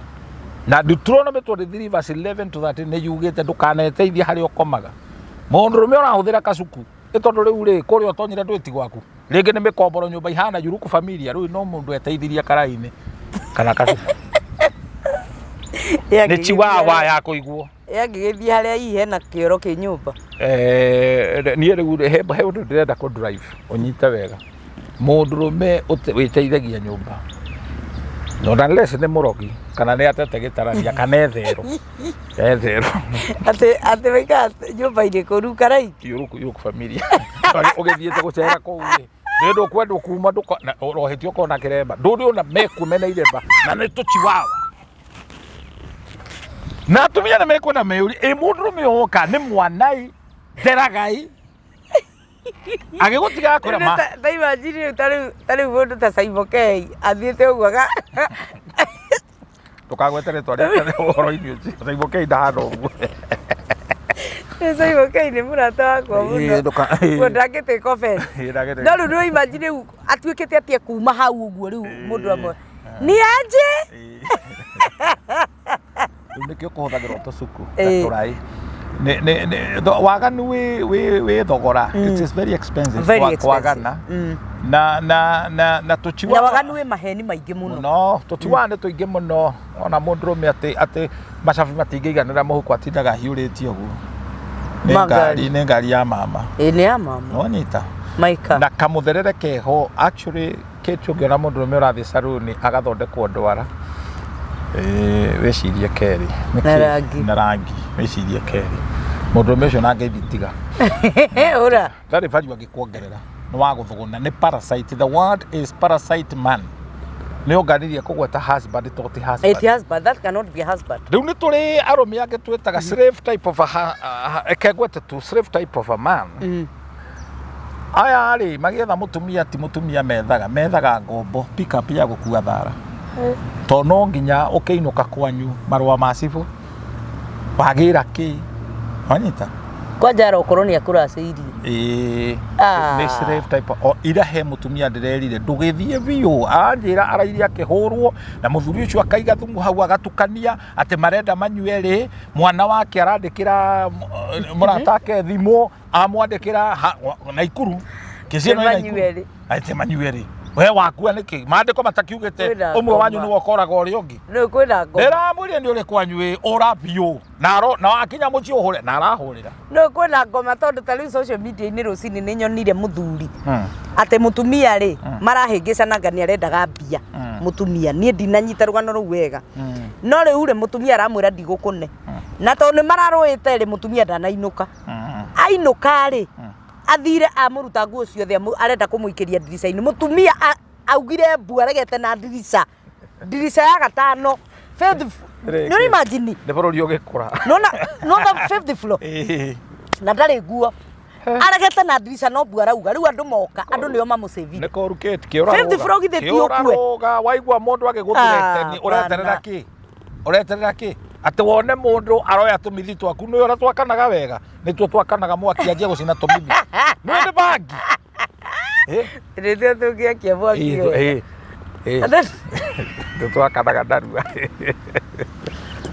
Na Deuteronomy 23 verse 11 to 13 nĩ yugĩte ndũkaneteithie harĩa ũkomaga. Mũndũrũme ũrahũthĩra kacuku nĩ tondũ rĩu rĩ kũrĩa ũtonyire ndwĩti gwaku. Rĩngĩ nĩ mĩkomboro nyũmba ihana yuruku familia, rĩu no mũndũ eteithirie karaĩ-inĩ kana kacuku. Nĩ chiwawa ya kũigwo. Yangĩgĩthiĩ harĩa hihi hena kĩoro kĩ nyũmba. Niĩ rĩu he ũndũ ndĩrenda kũ drive ũnyite wega. Mũndũrũme wĩteithagia nyũmba, not unless nĩ mũrogi kana nĩ atete gĩtarania kana etherũ etherũ. Atĩ waikara nyũmba-inĩ kũru karai. Yuruku yuruku familia ũgĩthiĩte gũcera kũu rĩ, nĩ ndũkwendwo kuma ũrohĩtio ũkona kĩremba, ndũrĩ ona mekuo mena iremba na nĩ tũchiwawa. Na atumia nĩ mekwenda meyũrie, ĩ mũndũrũme oka nĩ mwanai theragai agĩgũtiga akwĩra ma Ta imagine rĩu ta rĩu mũndũ ta Simon K athiĩte ũguo ndũkagwete rĩtwa rĩake ũhoro-inĩ ũcio. Simon K ndahana ũguo. Simon K nĩ mũrata wakwa mũno. Ũguo ndangĩtĩka offense. Ĩĩ, No rĩu nĩ imagine rĩu atuĩkĩte atĩ kuma hau ũguo rĩu mũndũ amwe nĩ anje. Rĩu nĩkĩo kũhũthagĩrwo tũcuku na tũraĩ. Waganu wĩ thogora. It is very expensive. Very expensive. Kwagana. Na na na na tũchiwawa. Na waganu wĩ maheni maingĩ mũno. No, tũchiwawa nĩ tũingĩ mũno. Ona mũndũrũme atĩ macabi matingĩiganĩra mũhuko atindaga ahiũrĩtie ũguo. Nĩ ngari, nĩ ngari ya mama. Ĩ nĩ ya mama. Nĩwanyita? Maika. Na kamũtherere keho actually kĩtu ũngĩona mũndũrũme ũrathiĩ saruni agathondekwo ndwara, wĩcirie kerĩ. Na rangi. Na rangi, wĩcirie kerĩ. Mũndũrũme ũcio na ngeithi tiga. Ũra. Ndarĩ value angĩkuongerera. Nĩ wa gũthũgũna, nĩ parasite. The word is parasite man. Nĩ ũnganirie kũgweta husband to ti husband. It husband, that cannot be a husband. Rĩu nĩ tũrĩ arũme angĩ twĩtaga slave type of a, eke ngwete tu slave type of a man. Aya rĩ magĩetha mũtumia ti mũtumia methaga, methaga ngombo pick up ya gũkua thara. To no nginya ũkĩinũka kwanyu marũa ma cibũ wagĩra kĩ, wanyita? Kwanja arokorwo nĩ akũracĩirie. Ĩĩ, nĩ slave type o ira he mũtumia ndĩrerire ndũgĩthiĩ biũ, aranjĩra araire akĩhũrwo na mũthuri ũcio akaiga thumu hau agatukania atĩ marenda manyue rĩ, mwana wake arandĩkĩra mũrata ake thimũ amwandĩkĩra Naikuru kĩciĩ no Manyue rĩ. Atĩ manyue rĩ, we wakua nĩkĩ? Maandĩko matakiugĩte Kwĩna ũmwe wanyu ngoma. nĩwe ũkoraga ũrĩa ũngĩ. Rĩu kwĩna ngoma. Ndĩramwĩrire nĩ ũrĩ kwanyu ĩ ũra biũ na na wakinya mũciĩ ũhũre na arahũrĩra. No kwĩna ngoma tondũ ta rĩu social media-inĩ rũcinĩ nĩ nyonire mũthuri atĩ mũtumia rĩ marahĩngĩcanaga nĩ arendaga mbia mũtumia. Niĩ ndinanyita rũgano rũu wega. No rĩu rĩ mũtumia aramwĩra ndigũkũne. Na tondũ nĩ mararũĩte rĩ mũtumia ndanainũka. Ainũka rĩ athire amũruta nguo ciothe arenda kũmũikĩria ndirica-inĩ. Mũtumia augire mbu aregete na ndirica. Ndirica ya gatano. Fifth Rĩngĩ. Nĩ imagine. Nĩ bũrũri ũgĩkũra. Nona nona fifth floor. Na ndarĩ nguo. Aregete na ndirica no mbu arauga. Rĩu andũ moka, andũ nĩo mamũcĩvire. Nĩ korukĩte kĩũra. Fifth floor githĩ ti ũkue? Kĩũrarũga waigua mũndũ agĩgũthreaten, ũreterera kĩ? Ũreterera kĩ? Atĩ wone mũndũ aroya tũmithi twaku, nĩ ũrĩa twakanaga wega, nĩtuo twakanaga mwaki anjie gũcina tũmithi. Nĩ nĩ bangi. Nĩtuo tũngĩakia mwaki wega. Tũtwakanaga narua.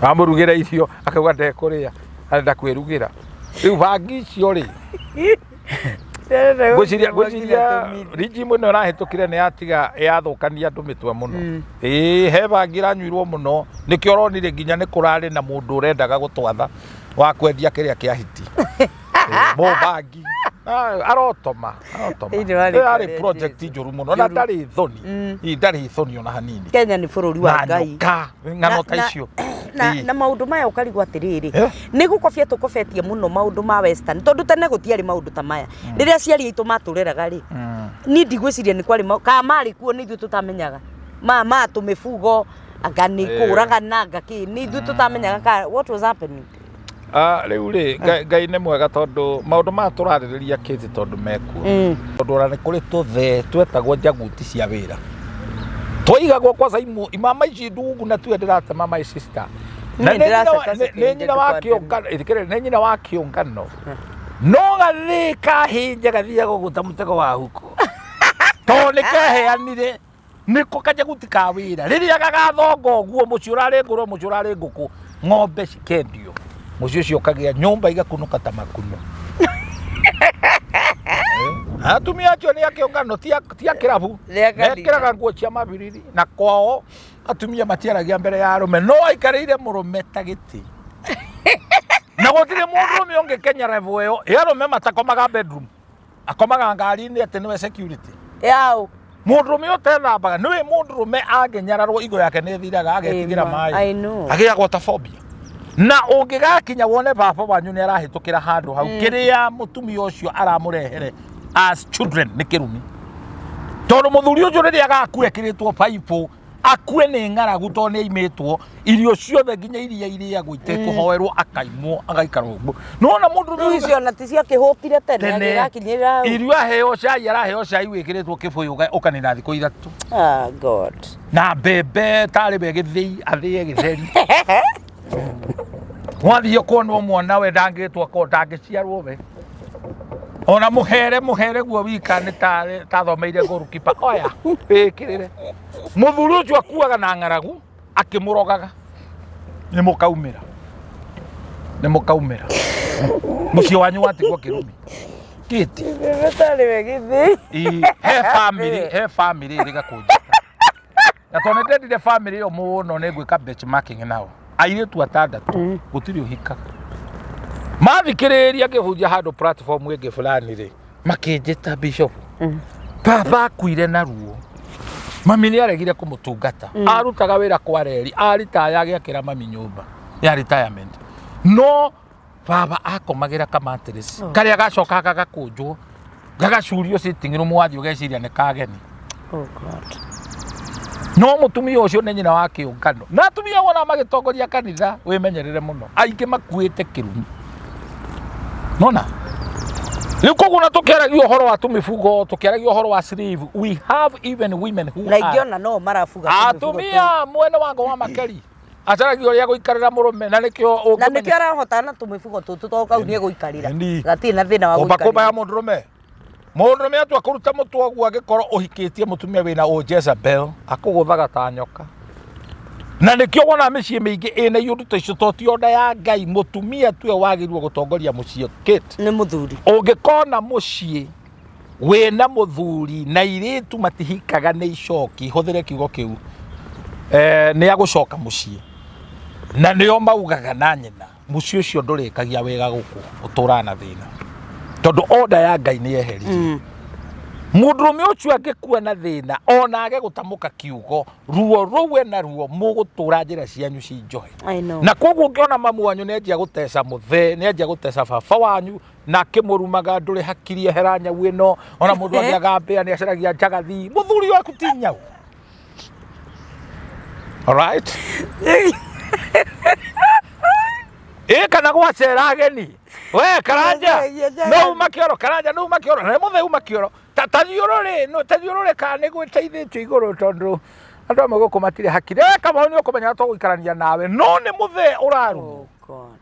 Wamũrugĩra irio akauga ndekũrĩa, arenda kwĩrugĩra. Rĩu bangi icio rĩ, ngwĩciria ngwĩciria regime ĩno ĩrahĩtũkire nĩ yatiga yathũkania andũ mĩtwe mũno. Ĩĩ he bangi ĩranyuirwo mũno, nĩkĩo ũronire nginya nĩ kũrarĩ na mũndũ ũrendaga gũtwatha wa kwendia kĩrĩa kĩa hiti. Mũbangi. Ah, arotoma arotoma. Thĩinĩ wa Ĩyo rĩtwa yarĩ rĩa project Jesu. njũru mũno na Njũru. ndarĩ thoni. Ĩ, ndarĩ thoni ona hanini. Kenya nĩ bũrũri wa Na Ngai. nyoka ng'ano ta icio. Na, Ĩ. na maũndũ maya ũkarigwo atĩrĩrĩ Eh? nĩ gũkobia tũkobetie mũno maũndũ ma western tondũ tene gũtiarĩ maũndũ ta maya rĩrĩa aciari aitũ matũreraga rĩ niĩ ndigwĩciria nĩ kwarĩ kana marĩ kuo nĩ ithuĩ tũtamenyaga ma ma tũmĩbugo anga nĩ Eh. kũragana anga kĩ nĩ ithuĩ tũtamenyaga ka what was happening. Ah, rĩu rĩ Ngai- Ngai nĩ mwega tondũ maũndũ maya tũrarĩrĩria kĩti tondũ mekuo tondũ ona nĩ kũrĩ tũthee twetagwo njaguti cia wĩra twaigagwo kwanza imu imama ici ndungu na tuwe ndĩratema my sister na Niĩ nĩ nyina wa- ndĩraceka nĩ- nĩ nyina wa kĩũngano ĩthikĩrĩria, nĩ nyina wa kĩũngano no gathĩ kahĩnja gathiaga gũta mũtego wa huko tondũ nĩ keheanire nĩko kanyaguti ka wĩra rĩrĩa gagathonga ũguo mũciĩ ũrarĩ ngũrwe mũciĩ ũrarĩ ngũkũ ng'ombe cikendio mũciĩ ũcio ũkagĩa nyũmba igakunũka ta makuno. Eh, atumia acio nĩ a kĩũngano ti a ti a kĩrabu. Nĩ a kanitha. Mekĩraga nguo cia mabiriri na kwao atumia matiaragia mbere ya arũme no aikarĩire mũrũme ta gĩtĩ na gũtirĩ mũndũrũme ũngĩkenya level ĩyo ĩ arũme matakomaga bedroom akomaga ngari-inĩ atĩ nĩwe security. Yaũ. Mũndũrũme ũtethambaga nĩwe mũndũrũme angĩnyararwo igo yake nĩ ĩthiraga agetigĩra Ĩma, maĩ. I know. Agĩagwo ta phobia. Na ũngĩgakinya wone baba wanyu nĩ arahĩtũkĩra handũ hau kĩrĩa mũtumia ũcio aramũrehere as children nĩ kĩrumi. Tondũ mũthuri ũcio rĩrĩa agakua ekĩrĩtwo baibũ akue nĩ ng'aragu tondũ nĩ aimĩtwo irio ciothe nginya iria irĩagwo itekũhoerwo akaimwo agaikara ũguo. Nĩwona mũndũ Rĩu icio ona ti ciakĩhũtire tene tene agĩgakinyĩrĩra hau. irio aheo cai araheo cai wĩkĩrĩtwo kĩbũyũ ũkanina thikũ ithatũ. Ah, God. Na mbembe tarĩ we gĩthĩi athĩe gĩtheri. Wathiĩ kuonwo mwana we ndangĩtwo ko ndangĩciarwo we. Ona mũhere mũhere guo wika nĩ tarĩ tathomeire goalkeeper oya wĩkĩrĩre. Mũthuri ũcio akuaga na ng'aragu akĩmũrogaga. Nĩ mũkaumĩra. Nĩ mũkaumĩra. Mũciĩ wanyu watigwo kĩrumi. Kĩti. Mbembe tarĩ we gĩthĩi. Ĩ, he family he family ĩrĩ gakũnjĩka. Na tondũ nĩ ndendire family ĩyo mũno nĩ ngwĩka benchmarking nao. Airĩtu atandatũ gũtirĩ ũhikaga. Mathikĩrĩria ngĩhunjia handũ platform ĩngĩ fulani rĩ, makĩnjĩta bishop. Baba akuire na ruo. Mami nĩ aregire kũmũtungata. Arutaga wĩra kwa reri, aritaya agĩakĩra mami nyũmba ya retirement. No baba akomagĩra kamatirisi Oh. karĩa gacokaga gagakũnjwo gagacurio sitting room wathiĩ ũgeciria nĩ kageni. Oh God. No mũtumia ũcio nĩ nyina wa kĩũngano na atumia wona magĩtongoria kanitha wĩmenyerere mũno aingĩ makuĩte kĩrumi nona rĩu koguo na tũkĩaragia ũhoro wa tũmĩbugo tũkĩaragia ũhoro wa slave we have even women who Na are ingĩ ona no marabuga tũmĩbugo tũu. atumia mwene wango wa makeri acaragia ũrĩa gũikarĩra mũrũme na nĩkĩo Na ũngĩmenya nĩkĩo arahota na tũmĩbugo tũtũ tondũ kau nĩ egũikarĩra. Ĩni. Gatirĩ na thĩna wa kũmba kũmba ya gũikarĩra. mũndũrũme mũndũrũme atua kũruta mũtwe ũguo angĩkorwo ũhikĩtie mũtumia wĩna ũ Jezebel akũgũthaga ta nyoka na nĩkĩo wona mĩciĩ mĩingĩ ĩna iũndũ ta icio to ti onda ya Ngai mũtumia tuwe wagĩrĩirwo gũtongoria mũciĩ Kate Nĩ mũthuri. ũngĩkona mũciĩ wĩna mũthuri na irĩtu matihikaga nĩ icoki hũthĩre kiugo kĩu eh, nĩ agũcoka mũciĩ na nĩo maugaga na nyina mũciĩ ũcio ndũrĩkagia wega gũkũ ũtũraga na thĩna tondũ order ya Ngai nĩ yeheririo mũndũrũme ũcio angĩkua na thĩna ona age gũtamũka kiugo ruo rũu ena ruo mũgũtũra njĩra cianyu ci njohe I know. na koguo ũngĩona mamu wanyu nĩ anjia gũteca mũthee nĩ anjia gũteca baba wanyu na akĩmũrumaga ndũrĩ hakiri ehera nyau ĩno ona mũndũ agĩaga mbĩa nĩ acaragia njagathi mũthuri waku ti nyau. Alright? Ĩ kana gwacera ageni we karanja Gwaceragia njagathi. no uma kĩoro karanja no uma kĩoro na mũthee uma kĩoro ta thiũrũrĩ no ta thiũrũrĩ kana nĩ gwĩteithĩtio igũrũ tondũ andũ amwe gũkũ matirĩ hakiri we Kamau nĩ ũkũmenya tũgũikarania nawe no nĩ mũthee ũrarumwo. Oh God.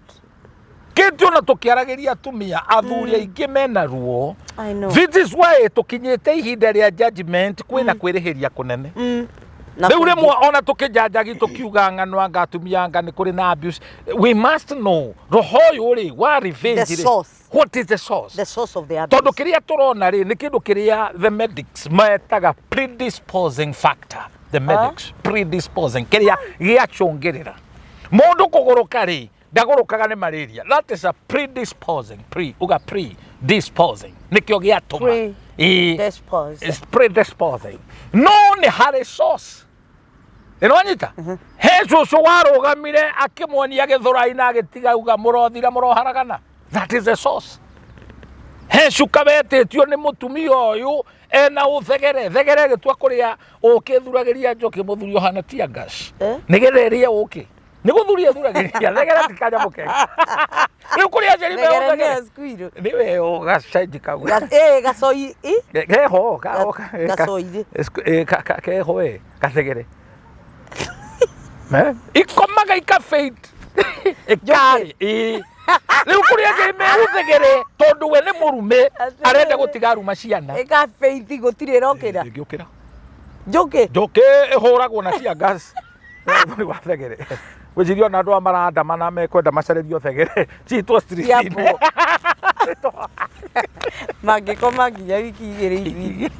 Kĩndũ ona tũkĩaragĩria atumia athuri aingĩ mena ruo. I know. This is why tũkinyĩte ihinda rĩa judgment kwĩna kwĩrĩhĩria kũnene. Na Rĩu kũingĩ- rĩmwe ona tũkĩnjanjagi tũkiuga ng'ano anga atumia anga nĩ kũrĩ na abuse, we must know roho ũyũ rĩ wa revenge The rĩ, source. what is the source? The source of the abuse. Tondũ kĩrĩa tũrona rĩ nĩ kĩndũ kĩrĩa the medics metaga predisposing factor. The medics, predisposing, kĩrĩa gĩacũngĩrĩra mũndũ kũgũrũka rĩ, ndagũrũkaga nĩ malaria. That is a predisposing, pre uga predisposing nĩkĩo gĩatũma. Pre- Ĩĩ. Dispose. Is predisposing, no nĩ harĩ source ĩronyita. He cũcũ warũgamire akĩmuonia gĩthũrai na agĩtiga uga mũrothira mũroharagana. That is the source. He cuka wetĩtio nĩ mũtumia ũyũ ena ũthegere thegere ĩgĩtua kũrĩa ũkĩ thuragĩria njũkĩ mũthuri ũhana tear gas. Eh? Nĩgetha ĩrĩe ũkĩ nĩ gũthuria thuragĩria thegere ti kanyamũ kega rĩu kũrĩa njeri me Thegere nĩyo ũthegere squirrel. nĩwe gacenji kau. Ĩĩ, gacoi ĩ? Keho Gacoirĩ. Keho ĩ gathegere. Eh? Ikomaga ikafade ĩkarĩ ĩ rĩu kũrĩa njeri me ũthegere tondũ we nĩ mũrume arenda gũtiga aruma ciana. Ĩkabeithi gũtirĩ ĩrokĩra. Ĩngĩũkĩra. Njũkĩ. Njũkĩ ĩhũragwo na cia gas thuri wa thegere. Gwĩciria ona andũ aya marandamana mekwenda macarĩrio thegere citwo street-inĩ. Ciambwo. Mangĩkoma nginya wiki 2 ithire.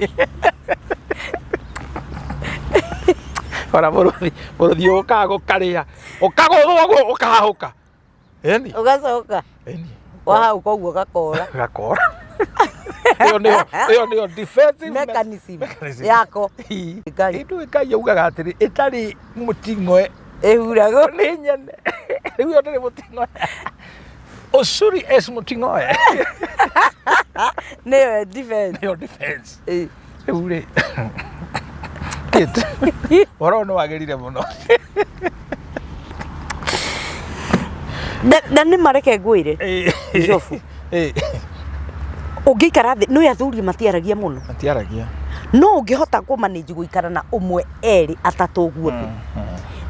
Ona mũrũthi mũrũthi ũkaga gũkarĩa ũkagũthwo ũguo ũkahahũka ĩni. Ũgacoka. Ĩni. Wahau koguo gakora. Gakora. Ĩyo nĩyo defensive mechanism mechanism. Yako. Ii. Ngai. Ĩndũ Ngai augaga atĩrĩ ĩtarĩ mũting'oe Ĩhuragwo. Nĩ nyene rĩu ĩyo ndĩrĩ mũting'oe ũcuri es mũting'oe. Nĩyo defense. Nĩyo defense. Ĩ. Rĩu rĩ Kate, ũhoro ũyũ nĩ wagĩrire mũno. Na nĩ mareke ngwĩre. Bishofu. Ũngĩikara thĩ nĩ athuri matiaragia mũno. Matiaragia. No ũngĩhota kũmanage gũikara na ũmwe, erĩ, atatũ ũguo thĩ,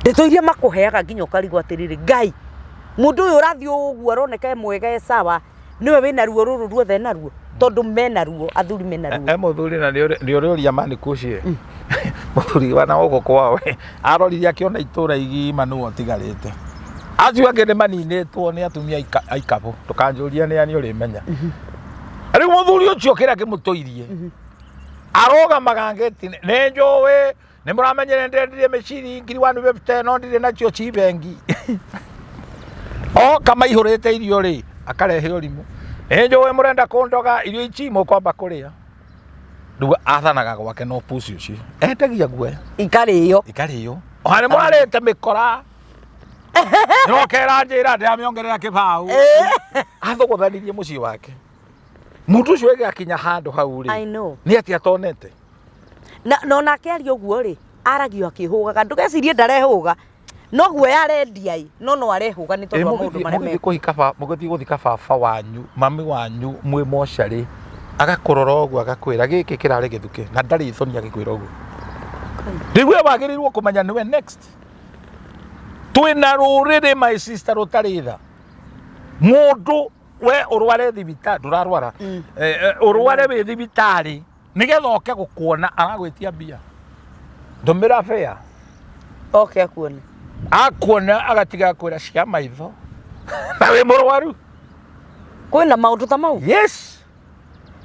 ndeto iria makũheaga nginya ũkarigwo atĩrĩrĩ, Ngai, mũndũ ũyũ ũrathiĩ ũguo aroneka e mwega e sawa, nĩwe wĩna ruo rũrũ ruothe naruo, tondũ mena ruo, athuri mena ruo. E mũthuri na nĩ ũrĩũria mani kucie mũthuri wa na gũkũ kwao arorire akĩona itũra igima nĩwe ũtigarĩte, acio angĩ nĩ maninĩtwo nĩ atumia aikabũ. Ndũkanjũrie nĩ ani ũrĩmenya. Rĩu mũthuri ũcio kĩrĩa kĩmũtũirie arũgamaga ngĩti nĩ njũĩ nĩ mũramenyere ndendirie mĩciri 1,150 no ndirĩ nacio ci bengi. Oka maihũrĩte irio rĩ akarehe ũrimũ nĩ njũĩ mũrenda kũndoga irio ici mũkwamba kũrĩa. Rĩu athanaga gwake no pusi ũcio endagia guoya. Ikarĩo. Ikarĩo ona nĩ mũrarĩte mĩkora nokera njĩra ndĩramĩongerera kĩbaũ athũgũthanirie mũciĩ wake. Mũndũ ũcio ĩgakinya handũ hau rĩ I know. Nĩ atĩ atonete. Na no nake aria ũguo rĩ aragio akĩhũgaga, ndũgecirie ndarehũga no guoya arendia ĩ no no arehũga nĩ tondũ wa maũndũ marĩa Mũgĩthiĩ kũhika mũgĩthiĩ gũthika baba wanyu, mami wanyu mwĩ mocarĩ, agakũrora ũguo agakwĩra gĩkĩ kĩrarĩ gĩthukĩ na ndarĩ thoni agĩkwĩra ũguo. Rĩu we wagĩrĩirwo kũmenya nĩwe next. Twĩna rũrĩrĩ, my sister, rũtarĩ tha. Mũndũ we ũrware thibitarĩ ndũrarwara. Ũrware wĩ thibitarĩ nĩgetha oke gũkuona aragwĩtia mbia ndũmĩra bĩa. Oke akuone. Akuona agatiga kwĩra cia maitho na wĩ mũrwaru. Kwĩna maũndũ ta mau. Yes.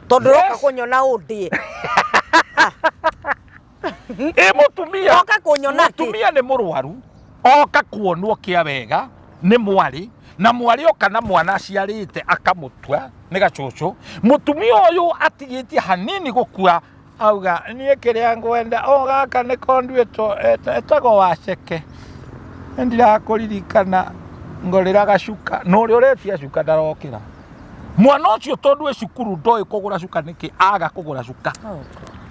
Tondũ Yes. ũroka kũnyona ũndĩe. Ĩ mũtumia. Oka kũnyona kĩ? Mũtumia nĩ mũrwaru oka kuonwo kĩa wega nĩ mwarĩ na mwarĩ oka na mwana aciarĩte akamũtua nĩ gacũcũ. Mũtumia ũyũ atigĩtie hanini gũkua auga niĩ kĩrĩa ngwenda o gaka nĩ konduĩtwo etagwo waceke ndirakũririkana ngorĩra gacuka na ũrĩa ũretia cuka ndarokĩra. Mwana ũcio tondũ e cukuru ndoĩ kũgũra cuka nĩkĩ aga kũgũra cuka.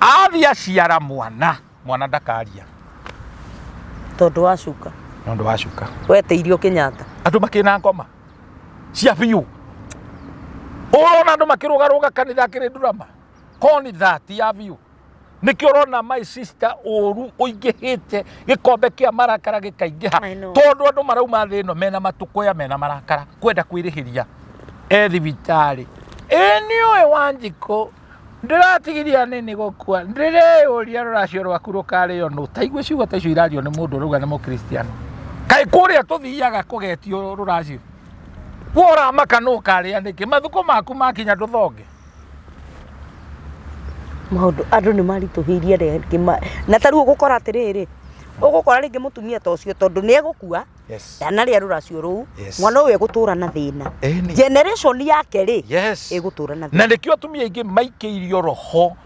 Athiĩ aciara mwana, mwana ndakaria. Tondũ wa cuka. Nĩ ũndũ wa cuka. Wetĩirio Kenyatta. Andũ makĩna ngoma cia biũ ũrona andũ makĩrũgarũga kanitha akĩrĩ ndurama kanitha ti ya biũ. Nĩkĩo ũrona, my sister, ũru ũingĩhĩte, gĩkombe kĩa marakara gĩkaingĩha. I know. Tondũ andũ marauma thĩ ĩno mena matũkũya mena marakara kwenda kwĩrĩhĩria e thibitarĩ. Ĩ nĩũĩ Wanjikũ Ndĩratigiria nini gũkua, ndĩreyũria rũracio rwaku rũkarĩo nũ. Ta igue ciugo ta icio irario nĩ mũndũ ũrauga nĩ Mũkristiano. Kaĩ kũrĩa tũthiaga kũgetio rũracio? We ũramaka nũ ũkarĩa nĩkĩ? Mathukũ maku makinya ndũthonge. Maũndũ andũ nĩ maritũhĩirie rĩngĩ na ta rĩu ũgũkora atĩrĩrĩ, ũgũkora rĩngĩ mũtumia ta ũcio tondũ nĩ egũkua, Yes. ndanarĩa rũracio rũu, Yes. mwana ũyũ egũtũra na thĩna. Ĩni. Generation yake rĩ, Yes. ĩgũtũra na Na thĩna. nĩkĩo atumia aingĩ maikĩirio roho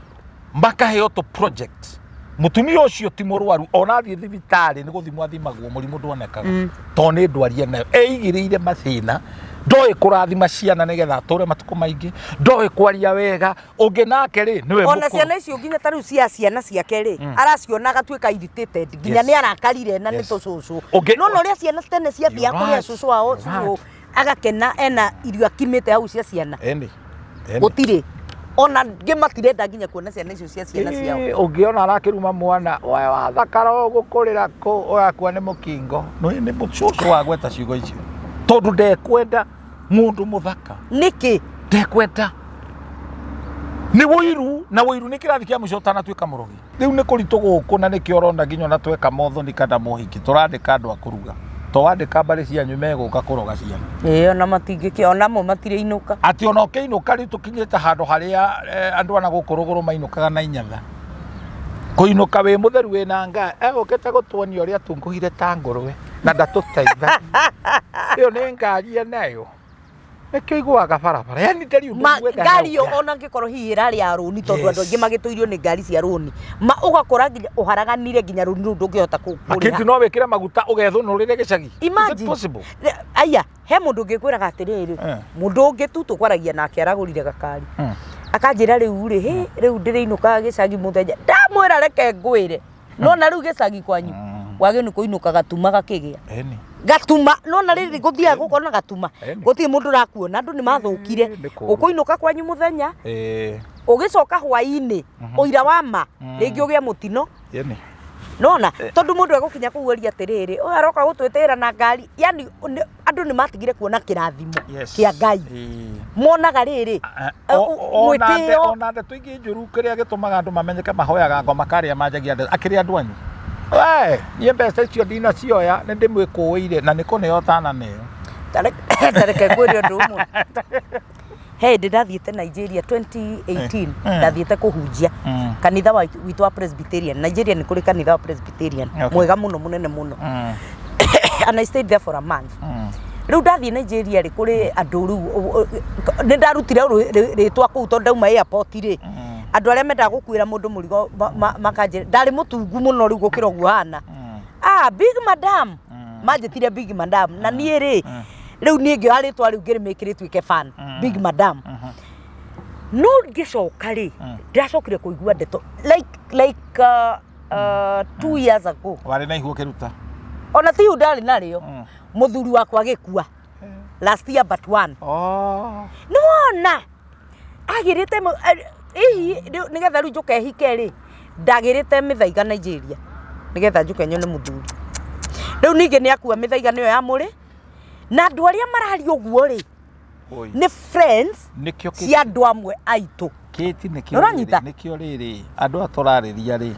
makaheo tũ project. Mũtumia ũcio ti mũrwaru ona athiĩ thibitarĩ nĩ gũthimwo athimagwo mũrimũ ndwonekaga tondũ nĩ ndwari enayo eigĩrĩire mathĩna ndoĩ kũrathima ciana nĩgetha atũre matukũ maingĩ ndoĩ kwaria wega ũngĩ nake rĩ nĩwe Ona mũkũrũ. ciana icio nginya ta rĩu cia ciana ciake rĩ, araciona agatuĩka irritated nginya nĩ arakarire na nĩ tũcũcũ. No na ũrĩa ciana tene ciathiaga You're kũrĩa right. cũcũ wao You're cũcũ right. agakena ena irio akimĩte hau cia ciana. Ĩni. Ĩni. Gũtirĩ. Ona angĩ matirenda nginya kuona ciana icio cia ciana ciao. Ĩĩ, ũngĩona arakĩruma mwana we wathakara ũgũkũrĩra kũ ũrakua nĩ mũkingo nĩ nĩ mũcũcũ wa gweta ciugo icio tondũ ndekwenda mũndũ mũthaka. Nĩkĩ? Ndekwenda. Nĩ ũiru, na ũiru nĩ kĩrathi kĩa mũico ũtanatuĩka mũrogi. Rĩu nĩ kũritũ gũkũ na nĩkĩo ũrona nginya ona tweka mothoni kana mohiki tũrandĩka andũ a kũruga. To wandĩka mbarĩ cianyu megũka kũroga ciana. Ĩĩ ona matingĩkĩ ona amwe matirĩinũka. Atĩ ona ũkĩinũka rĩu tũkinyĩte handũ harĩa andũ a na gũkũ rũgũrũ mainũkaga na inyatha. Kũinũka wĩ mũtheru wĩna ngari, egũkĩte gũtuonia ũrĩa atungũhire ta ngũrwe na ndatũteithagia. Ĩyo nĩ ngari enayo. Nĩkĩo igũaga barabara. Yani ndarĩ ũndũ Ma, mwega ngari ĩyo hau. ona angĩkorwo hihi ĩrarĩ ya rũni tondũ andũ aingĩ Yes. magĩtũirio nĩ ngari cia rũni ma ũgakora nginya ũharaganire nginya rũni rũu ndũngĩhota Makĩti kũrĩha. no wĩkĩre maguta ũgethũnũrĩre gĩcagi. Is it Imagine. possible? Aya, he mũndũ ũngĩ ngwĩraga atĩrĩrĩ, Eh. mũndũ ũngĩ tu tũkwaragia nake aragũrire gakari. Akanjĩra rĩu rĩ, hĩ, rĩu ndĩrĩinũkaga gĩcagi mũthenya. Ndamwĩra reke ngwĩre. Nona rĩu gĩcagi kwanyu wagĩrĩirwo nĩ kũinũka gatuma gakĩgĩa. Ĩni. Gatuma nona rĩrĩ gũthiaga gũkona gatuma. Ĩni. Gũtirĩ mũndũ ũrakuona andũ nĩ mathũkire. Ĩ, nĩ kũũru. Ũkũinũka kwanyu mũthenya Ĩĩ. ũgĩcoka hwainĩ ũira wa ma rĩngĩ ũgĩe mũtino. Ĩni. Nona tondũ mũndũ egũkinya kũu orie atĩrĩrĩ ũyũ aroka gũtwĩtĩra na ngari yani andũ nĩ matigire kuona kĩrathimo Yes. kĩa Ngai. Ĩĩ. Monaga rĩrĩ mwĩtĩo Ona ndeto ingĩ njũru kĩrĩa gĩtũmaga andũ mamenyeke mahoyaga ngoma karĩa manjagia ndeto akĩrĩ andũ anyu. We, niĩ mbeca icio ndinacioya nĩ ndĩmwĩkũĩire na nĩ kũneo ũtananeo. Ta reke ngwĩre ũndũ ũmwe. He hĩndĩ ndathiĩte Nigeria 2018 ndathiĩte kũhunjia kanitha witũ wa Presbyterian. Nigeria nĩ kũrĩ kanitha wa Presbyterian mwega mũno mũnene mũno. And I stayed there for a month. Rĩu ndathiĩ Nigeria rĩ kũrĩ andũ rĩu nĩ ndarutire rĩtwa kũu tondũ ndauma airport rĩ andũ arĩa mendaga gũkuĩra mũndũ mũrigo makanjĩra ndarĩ mũtungu mũno rĩu gũkĩra ũguo hana. Ah, big madam. Manjĩtire big madam na niĩ rĩ rĩu niĩ ngĩoya rĩtwa rĩu ngĩrĩmĩkĩrĩ rĩtuĩke fan big madam. No ngĩcoka rĩ ndĩracokire kũigua ndeto like 2 years ago. Warĩ na ihu ũkĩruta? Ona ti ihu ndarĩ narĩo. Mũthuri wakwa agĩkua last year but one. Oh. Nĩwona agĩrĩte hihi nĩgetha rĩu njũke hike rĩ ndagĩrĩte mĩthaiga Nigeria nĩgetha njũke nyone mũthuri. Rĩu ningĩ nĩ akua mĩthaiga nĩyo ya mũrĩ na andũ arĩa mararia ũguo rĩ Oi. nĩ friends Nĩkĩo cia andũ amwe aitũ. Kĩti nĩkĩo Nĩũranyita? rĩrĩ, nĩkĩo rĩrĩ andũ aya tũrarĩria rĩ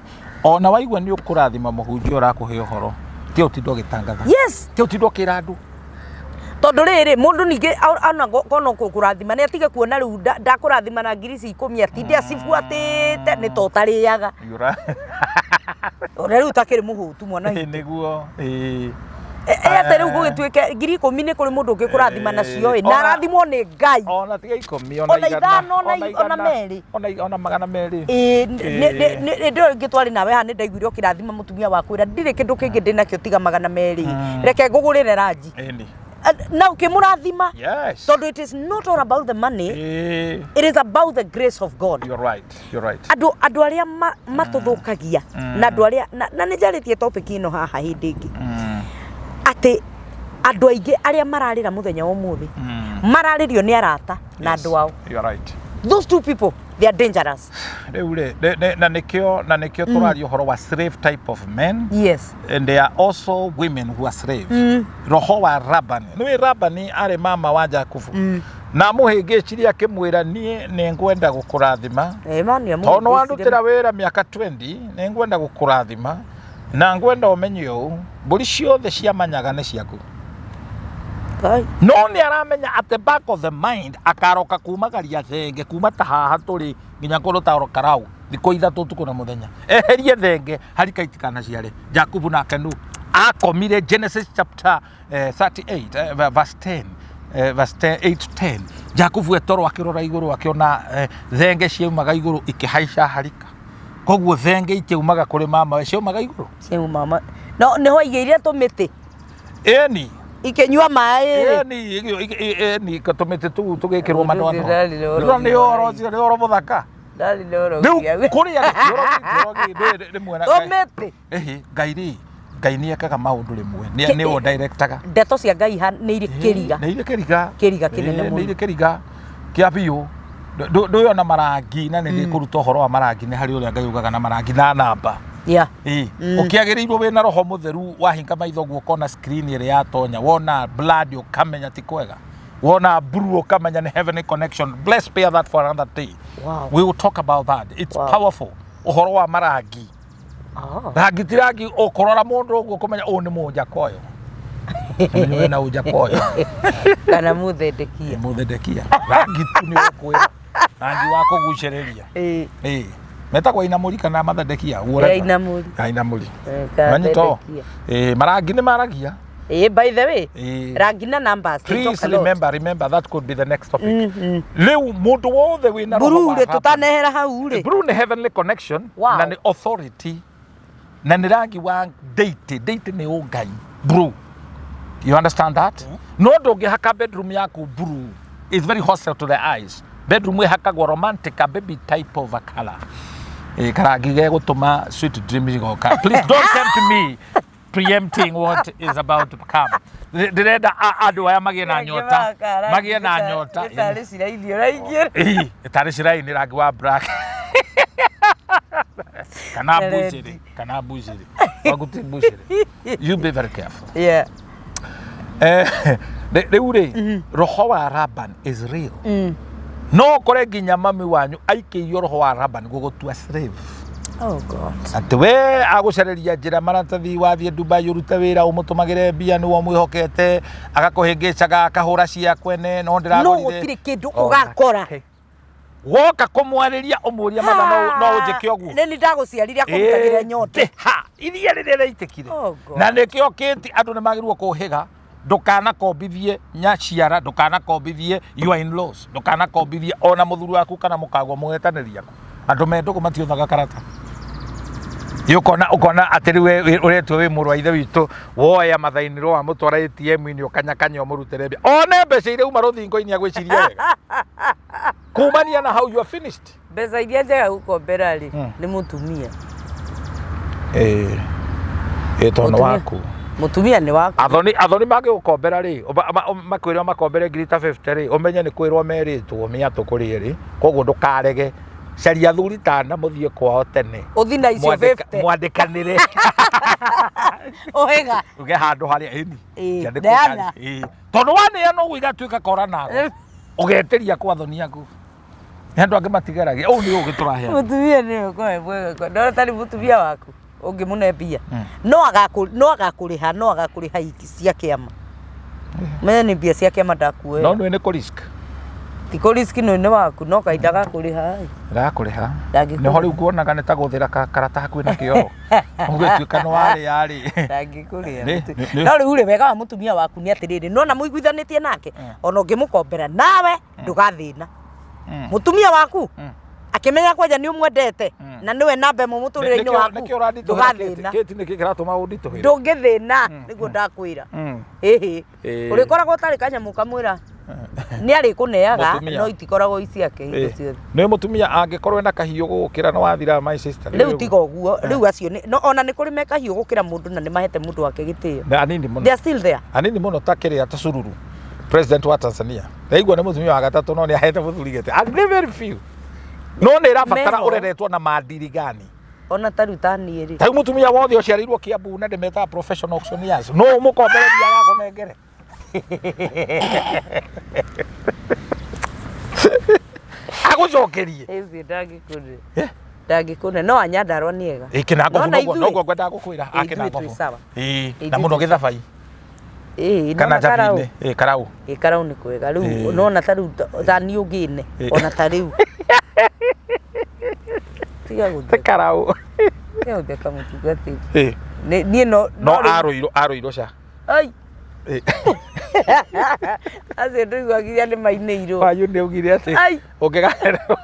ona waigua nĩ ũkũrathima mũhunjia ũrakũhe ũhoro tiga ũtinda ũgĩtangatha. Yes. Tiga ũtinda ũkĩra andũ. Tondũ rĩrĩ mũndũ ningĩ ona kona kũrathima nĩ atige kuona rĩu ndakũrathima na ngiri ici ikũmi atinde acibuatĩte nĩ ta ũtarĩaga. Ũrĩa rĩu ũtakĩrĩ mũhũtu mwana witũ. Nĩguo. Ĩĩ. Ĩ atĩ rĩu gũgĩtuĩke ngiri ikũmi nĩ kũrĩ mũndũ ũngĩ kũrathima nacio ĩ na arathimwo nĩ Ngai. Ona tiga ikũmi Ona ona igana ithano, ona merĩ. Ona magana merĩ. Ĩĩ hĩndĩ ĩyo ĩngĩ twarĩ nawe haha nĩ ndaiguire ũkĩrathima mũtumia waku ĩra ndirĩ kĩndũ kĩngĩ ndĩnakĩo tiga magana merĩ reke ngũgũrĩre ranji. Ĩni. Na ũkĩmũrathima. Yes. Tondũ it is not all about the money. Ĩĩ. It is about the grace of God. You're right. You're right. Andũ andũ arĩa matũthũkagia na andũ arĩa na nĩ njarĩtie topic ĩno haha hĩndĩ ĩngĩ atĩ andũ aingĩ arĩa mararĩra mũthenya wa ũmũthĩ mararĩrio nĩ arata na andũ ao. You're right. Those two people, they are dangerous. Rĩu rĩ na nĩkĩo tũraria ũhoro wa slave type of men. Yes. And there are also women who are slave. Roho wa Labani. Nĩũĩ Labani arĩ mama wa Jakubu. Na amũhĩngĩcirie akĩmwĩra, niĩ nĩ ngwenda gũkũrathima. Eh, ma nĩ Tondũ nĩ amũhĩngĩcirie. wandutĩra wĩra mĩaka 20, nĩ ngwenda gũkũrathima na ngwenda ũmenye ũũ, mbũri ciothe cia manyaga nĩ ciaku. Ngai. No nĩ aramenya at the back of the mind akaroka kumagaria thenge kuma ta haha tũrĩ nginya kũndũ ta Karau thikũ 3 ũtukũ na mũthenya, eherie thenge harika itikanaciare. Jakubu nake nũ akomire? Genesis chapter 38 verse 10, verse 10, 8 to 10. Jakubu etoro akĩrora igũrũ, akĩona thenge ciaumaga igũrũ ikĩhaica harika. Koguo thenge itiaumaga kũrĩ mama we, ciaumaga igũrũ. Ciau mama. No nĩho aigĩire tũmĩtĩ. Ĩni. Ikĩnyua maĩ rĩ. Ĩni, ĩni, tũmĩtĩ tũu tũgĩkĩrwo Ũndũ mandwano. ũcio ndarĩ na ũrogi Nĩ ũhoro ũcio, nĩ ũhoro mũthaka. Ndarĩ na Rĩu ũrogi. kũrĩa ũrogi rĩmwe na Tũmĩtĩ. Ĩhĩ, Ngai rĩ, Ngai nĩ ekaga maũndũ rĩmwe nĩwe directaga. Ndeto cia Ngai nĩ irĩ kĩriga. Nĩ irĩ kĩriga. Kĩriga kĩnene Ĩĩ, mũno. nĩ irĩ kĩriga kĩa biũ. Ndũyona marangi, na nĩ ndĩkũruta ũhoro wa marangi, nĩ harĩ ũrĩa Ngai ugaga na marangi na namba. Ĩĩ, ũkĩagĩrĩirwo wĩna roho mũtheru, wahinga maitho ũguo ũkona screen ĩrĩa yatonya, wona blood ũkamenya ti kwega, wona blue ũkamenya nĩ heavenly connection. Bless, spare that for another day. We will talk about that. It's powerful, ũhoro wa marangi. Rangi ti rangi, ũkũrora mũndũ ũguo ũkũmenya ũyũ nĩ mũnjakoyo. Ũmenye wĩna ũnjakoyo. Kana mũthendekia. Mũthendekia, rangi tu nĩ ũkwĩra rangi wa kũgucĩrĩria. Ĩĩ, metagwo inamũri kana mathendekia, Eh, inamũri. Inamũri. Eh, kana Manyito. thendekia. Ĩĩ, marangi nĩ maragia. By the way, rangi na numbers, they Please talk a lot. remember that could be the next topic. Rĩu mũndũ wothe wĩna roho Blue wa rĩ, Laban. tũtanehera hau rĩ. Blue nĩ heavenly connection na nĩ authority na nĩ rangi wa deity. Deity nĩ ũngai. Blue, you understand that? No ndũngĩhaka bedroom yaku blue, is very hostile to the eyes. Bedroom ĩhakagwo romantic, a baby type of a color. Karangi gegũtũma sweet dreams igoka. Please don't tempt me preempting what is about to come. Ndĩrenda andũ aya magĩe na nyota, magĩe na nyota. Tarĩ ciraini ũraingĩra. Ĩĩ, tarĩ ciraini, rangi wa black kana Na red. bucĩrĩ, kana bucĩrĩ waku ti bucĩrĩ. You be very careful. Rĩu rĩ, roho wa Laban is real. No ũkore nginya mami wanyu aikĩirio roho wa Laban gũgũtua slave. Oh God. Atĩ we agũcarĩria njĩra maratathi, wathiĩ Dubai ũrute wĩra, ũmũtũmagĩre mbia, nĩwe ũmwĩhokete, agakũhĩngĩcaga, akahũra cia kwene, no No ndĩragũrire. gũtirĩ kĩndũ Ona ũgakora. kĩ. Woka kũmwarĩria ũmũrie, matha no ũnjĩke ũguo? Nĩ ni ndagũciarire, akũrutagĩra nyota. Ĩĩ, ha iria rĩrĩa rĩaitĩkire. Oh God. Na nĩkĩo kĩti andũ nĩ magĩrĩirwo kũhĩga, ndũkanakombithie nyaciara, ndũkanakombithie your in-laws, ndũkanakombithie ona mũthuri waku kana mũkagwo mũgetanĩria ku andũ me ndũgũ matiũthaga karata. Ĩ, ũkona atĩ rĩu we ũretua wĩ mũrũ wa ithe witũ, woya mathainĩ wa mũtwara ATM-inĩ, ũkanyakanya ũmũrutĩre mbia, one mbeca iria uma rũthingo-inĩ, agwĩciria wega kumania na hau you are finished. Mbeca iria njega gũkombera rĩ, nĩ mũtumia. Ĩĩ, tondũ nĩ Mũtumia. waku. Mũtumia nĩ waku. Athoni mangĩgũkombera rĩ, makwĩrwo makombere ngiri ta 50 rĩ, ũmenye nĩ kwĩrwo merĩtwo mĩatũ kũrĩ erĩ, koguo ndũkarege. Caria athuri tana mũthiĩ kwao tene. Ũthi na icio 50. Mwandĩkanĩre. Ũhĩga. Uge handũ harĩa ĩni. Ĩĩ, Kĩandĩkwo neana. ĩĩ. Tondũ waneana ũguo igatuĩka kora nawe. Ũgetĩria kwa athoni aku. Nĩ andũ angĩ matigeragia. Ũũ nĩ ũgĩ tũraheana. Mũtumia nĩwe ũkoragwo mwega ndona tarĩ mũtumia waku ũngĩmũne mbia, no agakũrĩha iki cia kĩama. Menye nĩ mbia cia kĩama No ndakuoera. nĩ nĩ kũ risk. Ti kũ risk, nĩ waku, no kahinda gakũrĩha ĩ. Ndakũrĩha. Ndangĩkũrĩha. Nĩho rĩu kuonaga nĩ ta gũthĩra karata hakuhĩ na kĩoro. Ũgĩtuĩka nĩ warĩa rĩ. Ndangĩkũrĩha. Nĩ- No rĩu rĩ, wega wa mũtumia waku nĩ atĩrĩrĩ, nona mũiguithanĩtie nake, ona ũngĩmũkombera nawe ndũgathĩna. Mũtumia waku akĩmenya kwanja nĩ ũmwendete na nĩwe namba ĩmwe mũtũrĩre-inĩ waku, Nĩkĩo ũranditũhĩra. ndũgathĩna. Kĩti, nĩkĩ kĩratũma ũnditũhĩre? Ndũngĩthĩna, nĩguo ndakwĩra. Ĩhĩ. Ũrĩkoragwo ũtarĩ kanyamũ kamwĩra nĩ arĩkũneaga. Mũtumia. No itikoragwo i ciake hingo ciothe. Nĩ mũtumia angĩkorwo ena kahiũ gũgũkĩra nĩ wathira, my sister. Rĩu tiga ũguo, rĩu acio no ona nĩ kũrĩ me kahiũ gũkĩra mũndũ na nĩ mahete mũndũ wake gĩtĩo. Nĩ anini mũno. They are still there. Anini mũno, ta kĩrĩa, ta Sururu, president wa Tanzania. Ndaigua nĩ mũtumia wa gatatũ, no nĩ ahete mũthuri gĩtĩ. And very few. No nĩ ĩrabatara Meho. ũreretwo na maadili gani? Ona ta rĩu ta niĩ rĩ. Ta rĩu mũtumia wothe ũciarĩirwo Kiambu na ndĩmetaga professional auctioneers. No ũmũkombere mbia agakũnengere. Agũcokerie. Ũcio ndangĩkũne. Eh? Ndangĩkũne no anyandarwa nĩ ega. Ĩ kĩnangobu Nona noguo ithuĩ- noguo ngwendaga gũkwĩra. Ĩ, A ithuĩ twĩ kĩnangobu. sawa. Ĩ Ĩ, na ithuĩ mũno twĩ gĩthabai Ĩ, kana nona karau. njabinĩ. Ĩ karau. Ĩ karau nĩ kwega rĩu Ĩ. nona ta rĩu ta niĩ ũngĩne Ĩ. ona ta rĩu. Tiga gũtheka. Karau. Tiga gũtheka mũtungatĩri. Ĩ Niĩ no no rĩu- arũirwo arũirwo ca. Ai. Ĩ. Acio ndũiguagia nĩ mainĩirwo. Wanyu nĩ augire atĩ Ai. ũngĩgacererwo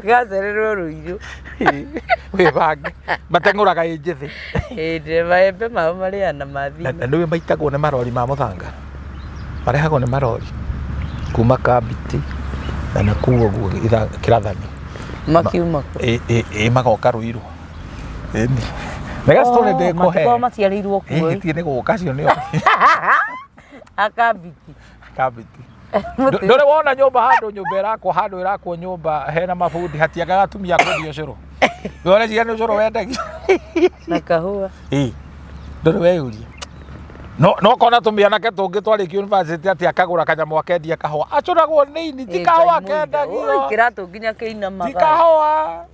Gacererwo rũirũ. wĩbange mateng'ũraga ĩ njĩthĩ. Ĩndĩ maembe mao marĩa na mathi. Na nĩwe maitagwo nĩ marori ma mũthanga marehagwo nĩ marori kuma Kambiti na nakuu ũguo Kĩrathani. Makiuma kũ? Ĩ ĩ ĩ magoka Ruiru. Ĩni. Nega story ndĩkũhe. Matikoragwo maciarĩirwo kuo. Ĩ gĩtirĩ nĩ gũka acio nĩo. Akambiti. Kambiti. Ndũrĩ wona nyũmba handũ nyũmba ĩrakwo handũ ĩrakwo nyũmba hena mabundi hatiagaga atumia a kwendia ũcũrũ. We ũreciria nĩ ũcũrũ wendagio? Na kahũa. Ĩ. Ndũrĩ weyũria. No no kona tũmĩanake tũngĩ twarĩkia university atĩ akagũra kanyamũ akendia kahũa. Acũragwo nĩ ini ti kahũa kendagio. Kĩratũ nginya Ti kĩinamaga. kahũa.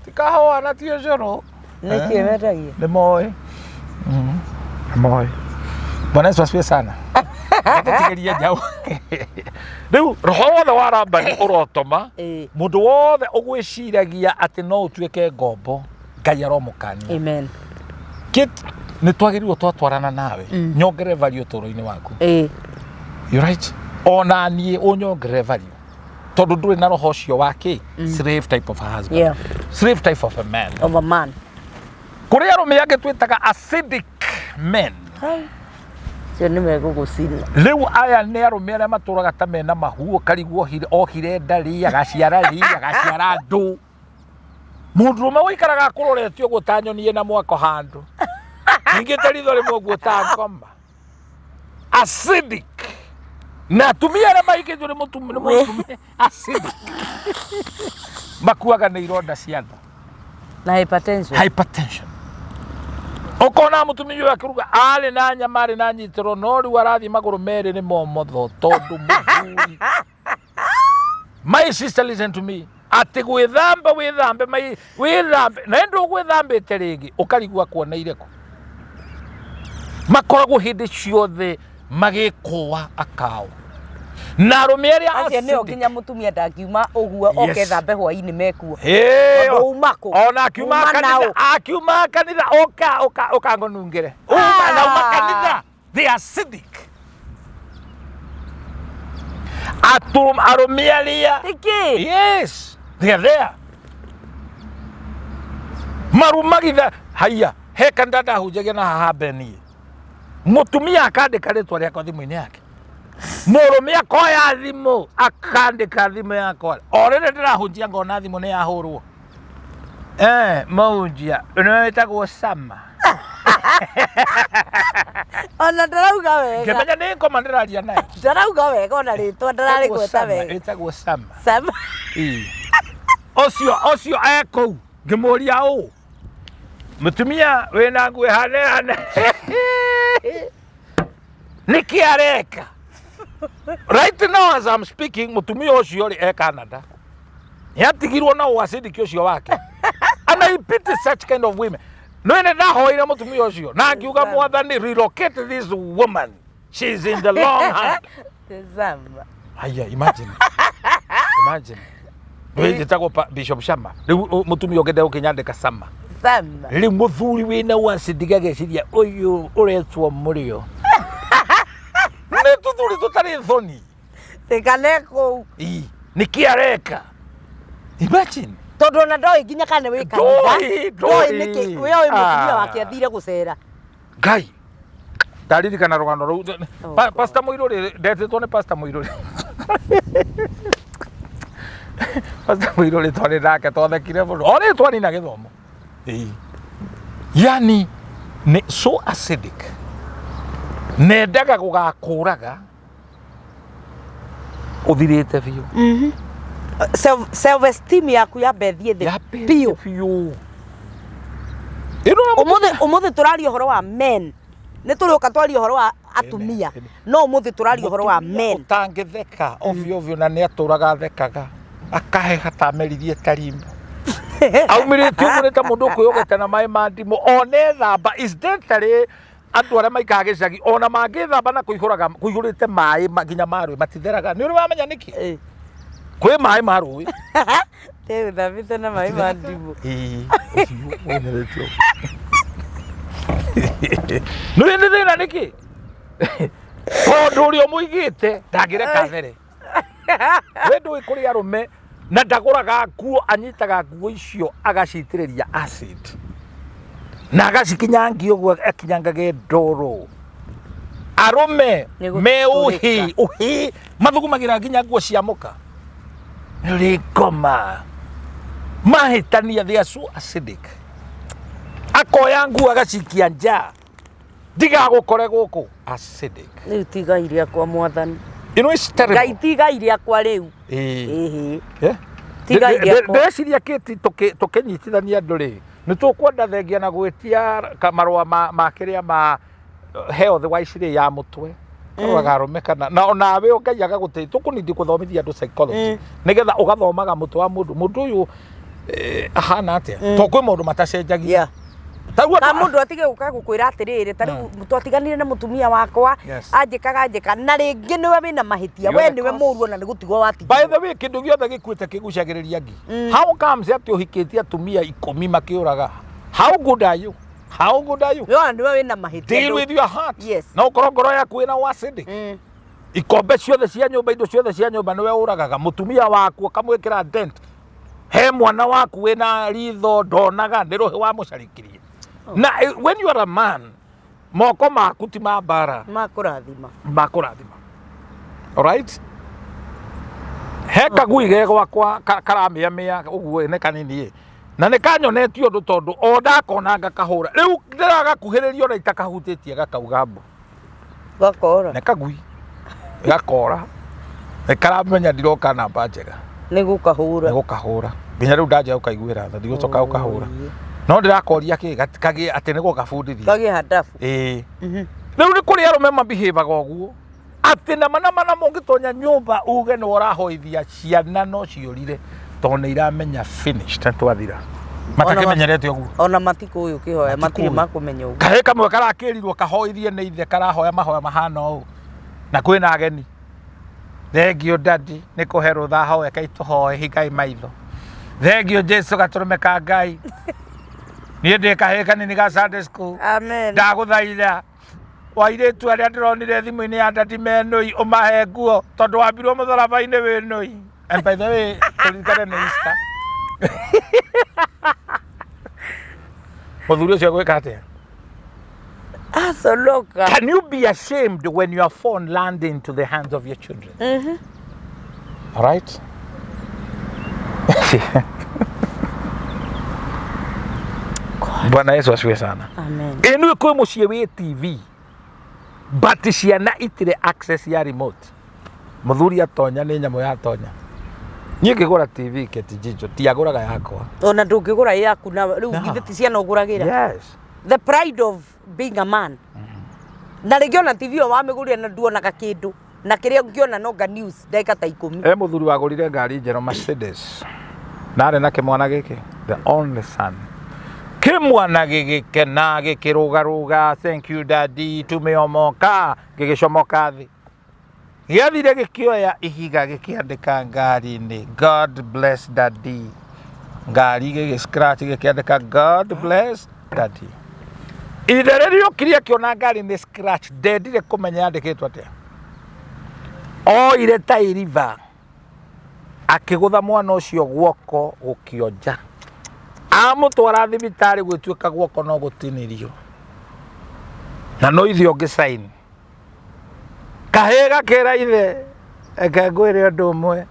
Ti kahũa na ti ũcũrũ. Nĩkĩ wendagia? Nĩ moĩ. Nĩ moĩ. Bwana Yesu asifiwe sana. Tũtigĩrie njaũ. Rĩu roho wothe wa Labani ũrotoma Ĩĩ. mũndũ wothe ũgwĩciragia atĩ no ũtuĩke ngombo Ngai aromũkania. Amen. Kit nĩ twagĩrĩirwo twatwarana nawe nyongerere value ũtũũro-inĩ waku. Ĩĩ. You right? Ona niĩ ũnyongerere value tondũ ndũrĩ na roho ũcio wa kĩ slave type of a husband. Yeah. Slave type of a man. Of a man. Kũrĩ arũme angĩ twĩtaga acidic men. Acio nĩ megũgũcina. Rĩu aya nĩ arũme arĩa matũraga ta mena mahu ũkarigwo ohire nda rĩ agaciara rĩ agaciara ndũ. Mũndũrũme ũikaraga akũrorete ũguo ta nyoni ĩna mwako handũ. Ningĩte ritho rĩmwe ũguo ta ngoma. Acidic. Na atumia arĩa mahikĩtio nĩ mũtumia acidic. Makuaga nĩ ironda cia nda. Na hypertension. Hypertension. Ũkona mũtumia ũyũ akĩruga arĩ na nyama arĩ na nyitĩro no rĩu arathiĩ magũrũ merĩ nĩ momotho tondũ mũthuri. My sister listen to me. Atĩ gwĩthamba wĩthambe wĩthambe na ĩndĩ ũgwĩthambĩte rĩngĩ ũkarigwo akuoneire kũ. Makoragwo hĩndĩ ciothe magĩkũa akao. Na arũme arĩa Acio nĩo acidic. nginya mũtumia ndangiuma ũguo oke thambe hwainĩ mekuo. Ĩĩ, Tondũ uma kũ? ona akiuma Uma kanitha naũ? akiuma kanitha ũka ũka ũka ngũnungĩre. Uma na uma kanitha. They are acidic. Arũme arĩa Nĩkĩ? Yes, they are there. Marumagitha haiya he kanitha ndahunjagia na haha mbere niĩ mũtumia akandĩka rĩtwa rĩakwa thimũ-inĩ yake mũrũme akoya thimũ akandĩka thimũ yakwa o rĩrĩa ndĩrahunjia ngona thimũ nĩ yahũrwo mũhunjia nĩwe wĩtagwo Sama Ona ndarauga wega. ngĩmenya nĩ ngoma ndĩraria naye Ndarauga wega ona rĩtwa ndararĩgweta wega. wĩtagwo Sama Sama. Ĩĩ. Ũcio ũcio e kũu ngĩmũria ũũ mũtumia wĩna nguo ĩhana ĩhana nĩkĩ areka right now as I'm speaking mũtumia ũcio rĩ e Canada nĩatigirwo na ũacidiki ũcio wake and I pity such kind of women no nĩ ndahoire mũtumia ũcio na ngiuga mwathani relocate this woman she is in the long hand Sama. Aya, imagine. Imagine. Njĩtagwo Bishop Shama. Rĩu mũtumia ũngĩ ndegũkĩnyandĩka Sama. Sama. Rĩu mũthuri wĩna uacidi ageciria ũyũ ũretwo mũrĩo. Nĩ tũthuri tũtarĩ thoni. Tikane kũu. Ii, nĩkĩ areka? Imagine. Tondũ ona ndoĩ nginya kana wĩ kanitha. Ndoĩ, Ndoĩ ndoĩ. nĩkĩ. We oĩ mũtumia Ah. wake athire gũcera. Ngai. Ndaririkana rũgano rũu. Oh, God. Pastor Mũirũrĩ, ndetĩtwo nĩ Pastor Mũirũrĩ. Pastor Mũirũrĩ twarĩ nake twathekire mũno. O rĩrĩ twanina gĩthomo. Ĩĩ. Yani nĩ so acidic. Nendaga gũgakũraga ũthirĩte biũ. Self esteem yaku yambe ĩthiĩ thĩ Yambĩte biũ. biũ. Ĩno na Ũmũthĩ ũmũthĩ tũraria ũhoro wa men. Nĩ tũrĩũka twarie ũhoro wa atumia. Amen. No ũmũthĩ tũraria ũhoro wa Mũtumia men. ũtangĩtheka ovyo ovyo na nĩ atũraga athekaga. Akaheha ta ameririe tarimbo. Aumĩrĩte ũguo nĩ ta mũndũ ũkwĩyogete na maĩ ma ndimũ. Ona ethamba incidentally andũ arĩa maikaraga gĩcagi ona mangĩthamba na kũihũraga kũihũrĩte maĩ nginya ma rũĩ matitheraga. Nĩ ũrĩ wamenya nĩkĩ? Kwĩ maĩ ma rũĩ. Thambĩte na maĩ ma ndimũ. Ĩĩ, ũcio ũnyerete ũguo. Nĩ ũrĩ nĩ thĩna nĩkĩ? Tondũ ũrĩa ũmũigĩte ndangĩreka there. We ndũĩ kũrĩ arũme na ndagũraga nguo, anyitaga nguo icio agacitĩrĩria acid na agacikinyangia ũguo akinyangage ndoro. Arũme Nĩ me ũhĩ gũtũrĩka. ũhĩ mathugumagĩra nginya nguo cia mũka. Nĩ ngoma mahĩtania, they are so acidic. Akoya nguo agacikia nja, ndigagũkore gũkũ acidic. Rĩu ti igai rĩakwa mwathani. You know it's terrible. Ngai ti igai rĩakwa rĩu. Ĩĩ. Ĩhĩ. Eh? Ti igai rĩakwa. Ndĩreciria kĩti tũkĩnyitithania andũ rĩ, nĩ tũkwenda thengia na gwĩtia marũa ma kĩrĩa ma health wise rĩ ya mũtwe karoraga arũme kana na onawe Ngai agagũteithia tũkũnindi gũthomithia andũ psychology nĩgetha ũgathomaga mũtwe wa mũndũ mũndũ ũyũ ahana atĩa to kwĩ maũndũ matacenjagia. Tarĩu Ka mũndũ atige gũka gũkwĩra atĩrĩrĩ, ta rĩu twatiganire na mũtumia wakwa, anjĩkaga anjĩka, na rĩngĩ nĩwe wĩna mahĩtia, we nĩwe mũru ona nĩ gũtigwo watigwo. By the way, kĩndũ gĩothe gĩkuĩte kĩgucagĩrĩria ngi. How comes atĩ ũhikĩtie atumia 10 makĩũraga? How good are you? How good are you? Yona nĩwe wĩna mahĩtia. Deal with your heart. Yes. Na ũkorwo ngoro yaku ĩna acidic. Ikombe ciothe cia nyũmba, indo ciothe cia nyũmba nĩwe ũragaga. Mũtumia waku ũkamwĩkĩra dent. He mwana waku wĩna ritho ndonaga nĩ rũhĩ wamũcarikirie. Na when you are a man, moko maku ti ma mbara. Ma kũrathima. Ma kũrathima. Alright? He kagui ge gwakwa karamĩamĩa ũguo nĩ kanini ĩ. Na nĩ kanyonetie ũndũ tondũ o ndakona ngakahũra. Rĩu ndĩragakuhĩrĩria ona itakahutĩtie gakauga mbu. Gakora. Nĩ kagui. Gakora. Nĩ karamenya ndiroka namba njega. Nĩ gũkahũra. Nĩ gũkahũra. Nginya rĩu ndanjia gũkaiguĩra tha, ndigũcoka gũkahũra. No ndĩrakoria kĩ, kagĩe atĩ nĩ gũgabundithia. Kagĩe handabu. Ĩĩ. Rĩu nĩ kũrĩ arũme mabehavaga ũguo. Atĩ nama nama nama ũngĩtonya nyũmba uge nĩ ũrahoithia ciana no ciũrire tondũ nĩ iramenya finished na twathira. Matakĩmenyerete ũguo. Ona matikũĩ ũkĩhoya, matirĩ Matikũĩ. makũmenya ũguo. Kahĩĩ kamwe karakĩrirwo kahoithie nĩ ithe karahoya mahoya mahana ũũ. Na kwĩna ageni. Thengiũ daddy nĩ kũhe rũtha hoe kai tũhoe hingai maitho. Thengiũ Jesu gatũrũme ka Ngai. Niĩ ndĩ kahĩĩ kanini ga Sunday school. Amen. Ndagũthaitha wairĩtu arĩa ndĩronire thimũ-inĩ ya daddy me nũi ũmahe nguo tondũ wambirwo mũtharaba-inĩ wĩ nũi. And by the way, tũririkane nĩ Easter. Mũthuri ũcio egwĩka atĩa? Aconoka. Can you be ashamed when your phone land into the hands of your children? All right? Bwana Yesu asifiwe sana. Amen. Ĩnũ kwĩ mũciĩ wĩ TV but ciana itirĩ access ya remote. Mũthuri atonya nĩ nyamũ yatonya. Niĩ ngĩgũra TV Keti Jijo tiagũraga yakwa. Ona ndũngĩgũra yaku na rĩu No. githĩ ti ciana ũgũragĩra. Yes. The pride of being a man. Na rĩngĩ ona TV ĩyo wamĩgũrire na nduonaga kĩndũ. Na kĩrĩa ũngĩona no nga news ndagĩka ta 10. E mũthuri wagũrire ngari njerũ Mercedes na arĩ na kĩmwana gĩkĩ the only son kĩmwana gĩgĩkena gĩkĩrũgarũga thank you daddy tumeomoka gĩgĩcomoka thĩ gĩathire gĩkĩoya ihiga gĩkĩandĩka ngari-inĩ God bless daddy ngari gĩgĩ scratch gĩkĩandĩka God bless daddy ithe rĩrĩa okire akĩona ngari nĩ scratch ndendire kũmenya yandĩkĩtwo atĩa oire tairiba akĩgũtha mwana ũcio guoko gũkĩonja amũtwara thibitarĩ gwĩtuĩka guoko no gũtinirio na no ithe ũngĩ sign kahĩĩ gakĩra ithe reke ngwĩre ũndũ ũmwe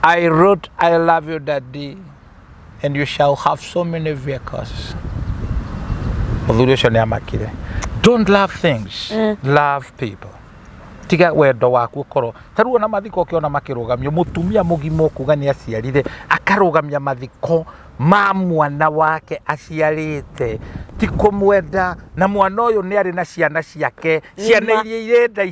I wrote I love you daddy and you shall have so many vehicles mũthuri ũcio nĩ amakire don't love things love people tiga wendo waku ũkorwo ta rĩu ona mathiko ũkĩona makĩrũgamio mũtumia mũgima ũkuga nĩ aciarire akarũgamia mathiko ma mwana wake aciarĩte ti kũmwenda na mwana ũyũ nĩ arĩ na ciana ciake ciana Nĩma. iria irenda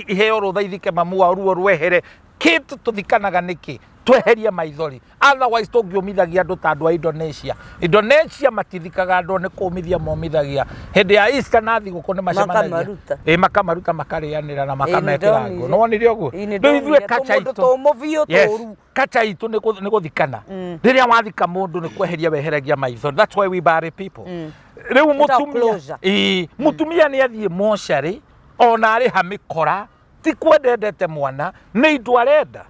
iheo rũtha ithike mamu wao ruo rwehere kĩndũ tũthikanaga nĩkĩ Tweherie maithori, otherwise tũngĩũmithagia andũ ta andũ a Indonesia. Indonesia matithikaga andũ, nĩ kũmithia momithagia hĩndĩ ya Easter na thigũkũ nĩ macemanagia. Makamaruta. Ĩ, makamaruta, makarĩanĩra na makamekĩra Nĩ ngũ. Nĩwonire ũguo? Ĩ, nĩ Rĩu ithuĩ ndonire. kacha Tũmũndũ itũ tũmũ biũ. Yes. Tũru. Kacha itũ nĩ gũthikana. Rĩrĩa wathika mũndũ nĩ kweheria weheragia maitho. That's why we bury people. Rĩu Ĩtagwo mũtumia closure. Ĩ, mũtumia nĩ athiĩ mocarĩ ona arĩha mĩkora, ti kwenda endete mwana, nĩ indo arenda,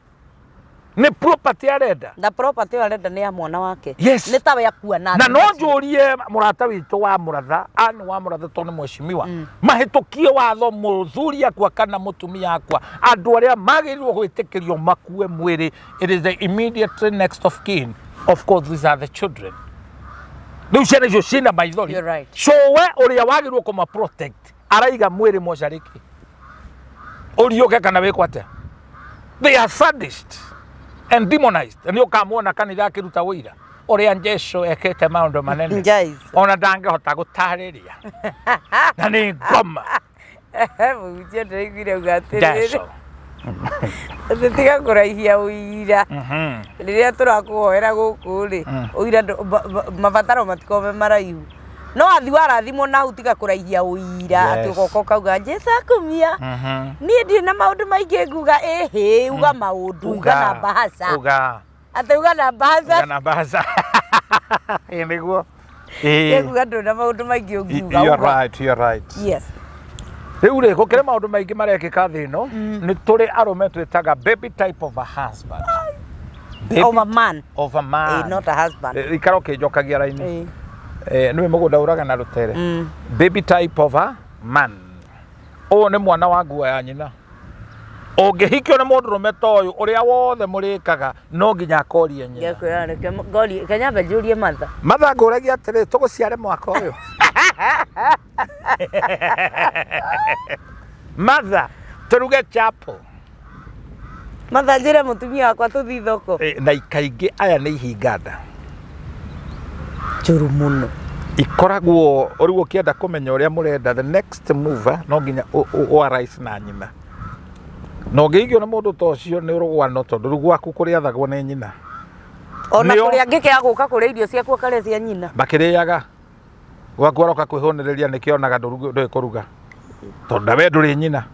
nĩ property arenda. Na property ĩyo arenda nĩ ya mwana wake. Yes. Nĩ tawe akua na Na no thimũ. Njũrie mũrata witũ wa Mũratha, ani wa Mũratha, tondũ nĩ mheshimiwa, mahĩtũkie watho, mũthuri akua kana mũtumia akua, andũ arĩa magĩrĩirwo gwĩtĩkĩrio makue mwĩrĩ, it is the immediate next of kin. Of course these are the children. Rĩu ciana icio ciĩna maithori. You're right. Cũwe ũrĩa wagĩrĩirwo kũma protect araiga mwĩrĩ mocarĩki ũriũke kana wĩkwo atĩa. They are sadist and demonized. Nĩ ũkamuona kanitha akĩruta ũira ũrĩa Jesu ekĩte maũndũ manene. Guys. Ona ndangĩhota gũtarĩria na nĩ ngoma. Mũhunjia ndĩraiguire auga atĩrĩrĩ, Jesu. Atĩ tiga kũraihia ũira. Rĩrĩa tũrakũhoera gũkũ rĩ, ũira mabataro matikorwo me maraihu, no athi warathimwo na hau, tiga kũraihia ũira atĩ ũgoka ũkauga Jesu akumia. Niĩ ndirĩ na maũndũ maingĩ nguga. Ĩhĩ, uga maũndũ, uga na mbahaca. Uga. Atĩ uga na mbahaca. Uga na mbahaca. Ĩ, nĩguo. Ĩ. Nguga ndũrĩ na maũndũ maingĩ ũngiuga. You're Uga. right, you're right. Yes. Rĩu rĩ, gũkĩrĩ maũndũ maingĩ marekĩka thĩ ĩno. Nĩ tũrĩ arũme twĩtaga baby type of a husband. Baby Of a man. Of a man. Eh, not a husband. Eh, ikara ũkĩnjokagia raini. Eh. Eh, nĩwe mũgũnda ũraga na rũtere. Baby type of a man, ũyũ nĩ mwana wa nguo ya nyina. Ũngĩhikio nĩ mũndũrũme ta ũyũ, ũrĩa wothe mũrĩkaga no nginya akorie nyina. Ngekwĩra reke ngorie kenyambe njũrie matha. Matha, ngũragia atĩrĩ, tũgũciare mwaka ũyũ? Matha, tũruge chapo? Matha, njĩre mũtumia wakwa tũthiĩ thoko? Eh, na kaingĩ aya nĩ ihinga nda. Njũru mũno. Ikoragwo rĩu ũkĩenda kũmenya ũrĩa mũrenda, the next move no nginya ũ arise na nyina. Na ũngĩigio nĩ mũndũ ta ũcio nĩ rũgwano, tondũ rĩu gwaku kũrĩathagwo nĩ nyina. Ona Nĩo- kũrĩa angĩkĩaga gũka kũrĩa irio ciaku, akarĩa cia nyina. Makĩrĩaga gwaku, aroka kwĩhũnĩrĩria nĩkĩonaga ndũĩ kũruga, tondũ nawe ndũrĩ nyina.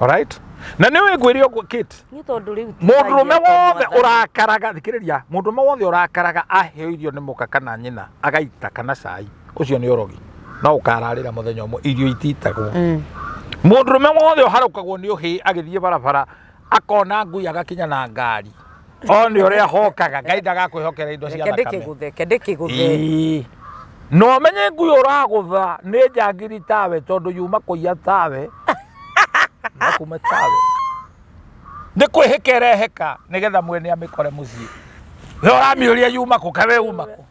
Alright, na nĩ ũĩ ngwĩre ũguo, Kate, Nĩ tondũ rĩu ti mũndũrũme thaia wothe mwathani. ũrakaraga, thikĩrĩria, mũndũrũme wothe ũrakaraga aheo irio nĩ mũka kana nyina agaita kana cai, ũcio nĩ ũrogi, no ũkararĩra mũthenya ũmwe. Irio ititagwo. Mũndũrũme wothe ũharũkagwo nĩ ũhĩ agĩthiĩ barabara, akona ngui agakinya na ngari, one ũrĩa hokaga, Ngai ndagakwĩhokera indo cia Reke thakame. ndĩkĩgũthe, reke ndĩkĩgũthe. Ĩĩ. Na ũmenye ngui ũragũtha nĩ njangiri tawe, tondũ yuma kũiya tawe na kuma tawe nĩ kwĩhĩka ĩrehĩka nĩgetha mwene amĩkore mũciĩ. We ũramĩũria yuma kũ? Kawe uma kũ?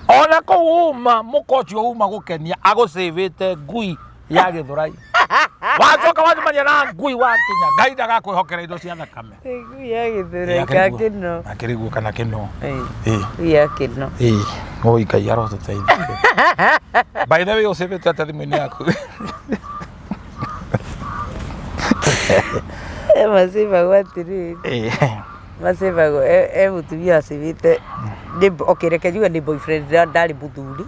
Ona kũu uma mũka ũcio uma gũkenia agũcĩvĩte ngui ya gĩthũrai, wacoka wacemania na ngui wakinya, Ngai ndagakwĩhokera indo cia thakame. Ngui ya gĩthũrai ka kĩno. Akĩrĩguo kana kĩno. Ĩĩ. Ĩĩ. Ngui ya kĩno. Ĩĩ, oi Ngai arotũteithia. By the way, ũcĩvĩte atĩa thimũ-inĩ yaku? E macĩvagwo atĩrĩrĩ. Ĩĩ. Macĩvagwo e mũtumia wacĩvĩte nĩ, okay, reke njuge nĩ boyfriend, ndarĩ mũthuri.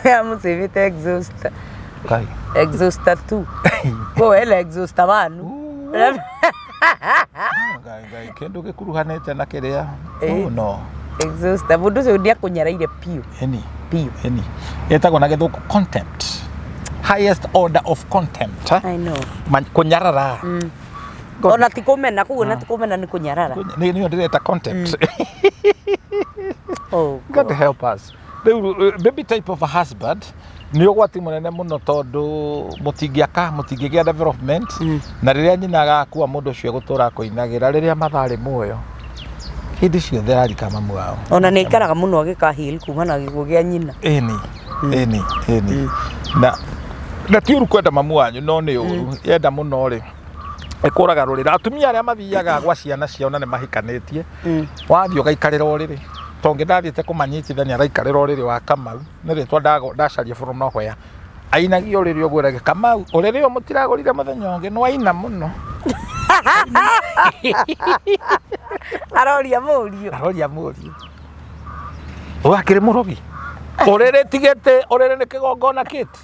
Amũcĩvĩte exhauster. Ngai. Exhauster 2, koguo ena exhauster 1. Ngai, Ngai, kĩndũ gĩkuruhanĩte na kĩrĩa. Ĩĩ. Oh, no. Exhauster, mũndũ ũcio nĩ akũnyaraire biũ. Ĩni. Biũ. Ĩni, ĩtagwo na gĩthũngũ contempt, highest order of contempt, eh? I know. Kũnyarara. Ona ti kũmena koguo, na ti kũmena, nĩ kũnyarara. Nĩyo ndĩreta contempt. Oh, God help us. Rĩu baby type of a husband nĩ ũgwati mũnene mũno, tondũ mũtingĩaka, mũtingĩgĩa development. Na rĩrĩa nyina agakua, mũndũ ũcio egũtũra akũinagĩra rĩrĩa matharĩ muoyo hĩndĩ ciothe ararika mamu wao. Ona nĩ aikaraga mũno agĩka heal kuma na gĩkuũ kĩa nyina. Ĩni, na ti ũru kwenda mamu wanyu, no nĩ ũru yenda mũno rĩ, ĩkũraga rũrĩra. Atumia arĩa mathiaga gwa ciana ciao na nĩ mahikanĩtie, wathiĩ ũgaikarĩra ũrĩrĩ, tondũ ndathiĩte kũmanyitithania, araikarĩra ũrĩrĩ wa Kamau, nĩ rĩtwa ndacaria from nowhere, ainagia ũrĩrĩ ũguo, ĩrage Kamau, ũrĩrĩ ũyũ mũtiragũrire mũthenya ũngĩ nĩ waina mũno. Aroria mũriũ. Aroria mũriũ. Ũyũ akĩrĩ mũrogi. Ũrĩrĩ tigĩte, ũrĩrĩ nĩ kĩgongona kĩti.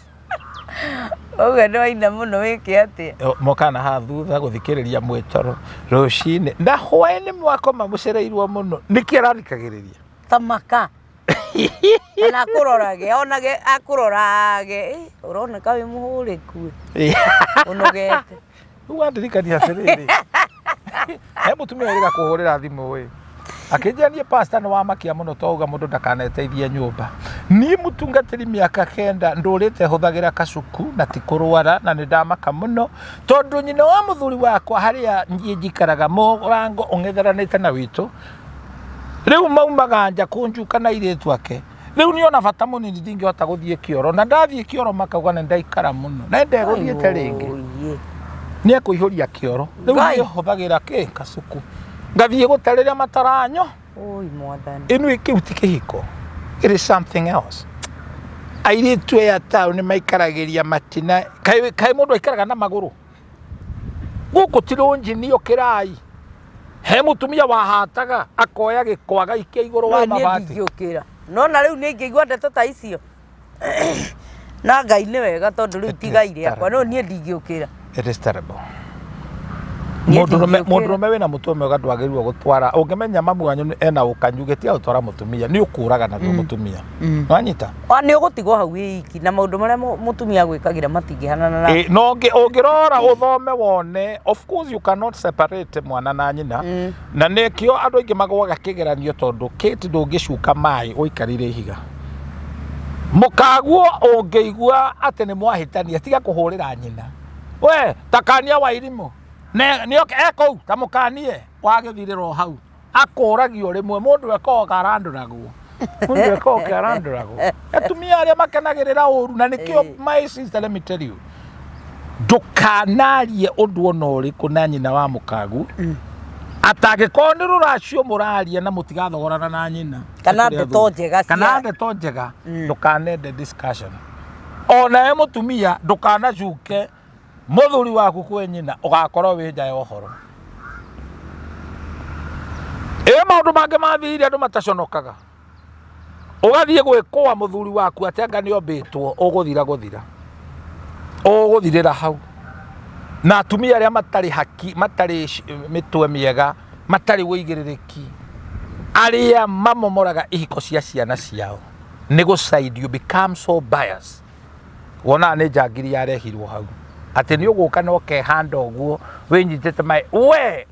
Ũguo nĩ waina mũno wĩke atĩa? Mokana haha thutha gũthikĩrĩria mwĩtoro rũcinĩ na hwaĩ-inĩ mwakoma mũcereirwo mũno. Nĩkĩ arathikagĩrĩria? Tamaka. Kana akũrorage, onage akũrorage, "Ĩ, ũroneka wĩ mũhũrĩku ĩ, ũnogete." Rĩu wandirikania atĩrĩrĩ, he mũtumia wĩrĩga kũhũrĩra thimũ ĩ, akĩnjĩra niĩ pastor nĩ wamakia mũno twauga mũndũ ndakaneteithie nyũmba. Niĩ mũtungatĩri mĩaka kenda ndũrĩte hũthagĩra kacuku na ti kũrwara na nĩ ndamaka mũno tondũ nyina wa mũthuri wakwa harĩa niĩ njikaraga mũrango ũng'etheranĩte na witũ rĩu maumaga nja kũnjuka na airĩtu ake rĩu niĩ ona bata mũnini ndingĩhota gũthiĩ kĩoro na ndathiĩ kĩoro makauga nĩ ndaikara mũno na ndegũthiĩte rĩngĩ Oiye. nĩ ekũihũria kĩoro rĩu Ngai. niĩ hũthagĩra kĩ kacuku ngathiĩ gũte rĩrĩa mataranyo Oi mwathani. ĩno kĩu ti kĩhiko, it is something else. Airĩtu aya taũni maikaragĩria matina, kaĩ kaĩ mũndũ aikaraga na magũrũ gũkũ ti rũnjinio kĩrai he mũtumia wahataga akoya gĩko agaikia igũrũ wa Niĩ mabati. ndingĩũkĩra. Nona rĩu nĩ ingĩigua ndeto ta icio. Na Ngai nĩ wega tondũ rĩu It ti is igai rĩakwa. No terrible. niĩ ndingĩũkĩra. It is terrible. Niĩ Mũndũrũme ndingĩũkĩra. mũndũrũme wĩna mũtwe mwega ndwagĩrĩirwo gũtwara ũngĩmenya mamu wanyu ena ũkanyu gĩtiga gũtwara mũtumia nĩ ũkũraga naguo mũtumia nĩwanyita. Wa nĩ ũgũtigwo hau wĩ iki na maũndũ marĩa mũtumia agwĩkagĩra matingĩhanana na Ĩ, no ũngĩrora ũthome wone of course you cannot separate mwana na nyina na nĩkĩo andũ aingĩ magwaga kĩgeranio tondũ Kate ndũngĩcuka maĩ ũikarĩire ihiga mũkaguo ũngĩigua atĩ nĩ mwahĩtania tiga kũhũrĩra nyina we takania wairimũ nĩoke ekũu ta mũkanie wagĩthirĩra o hau akũragio rĩmwe mũndũ ekoga arandũragwo mũndũ ekoga arandũragwo atumia arĩa makenagĩrĩra ũru na nĩkĩo my sister let me tell you ndũkanarie ũndũ ona ũrĩkũ na nyina wa mũkagu atangĩkorwo nĩ rũracio mũraria na mũtigathogorana na nyina Kana Nĩ kũrĩa ndeto athuri. njega cia- kana ndeto njega ndũkanende discussion onawe mũtumia ndũkanacuke mũthuri waku kwĩ nyina ũgakorwo wĩ nja ya ũhoro ĩ maũndũ mangĩ mathire andũ mataconokaga ũgathiĩ gwĩkũa mũthuri waku atĩ anga nĩ ombĩtwo ũgũthira gũthira ũgũthirĩra hau na atumia arĩa matarĩ haki matarĩ mĩtwe mĩega matarĩ wĩigĩrĩrĩki arĩa mamomoraga ihiko cia ciana ciao nĩ gũcide you become so biased wonaga nĩ njangiri yarehirwo hau atĩ nĩ ũgũka na ũkehanda ũguo wĩnyitĩte maĩ we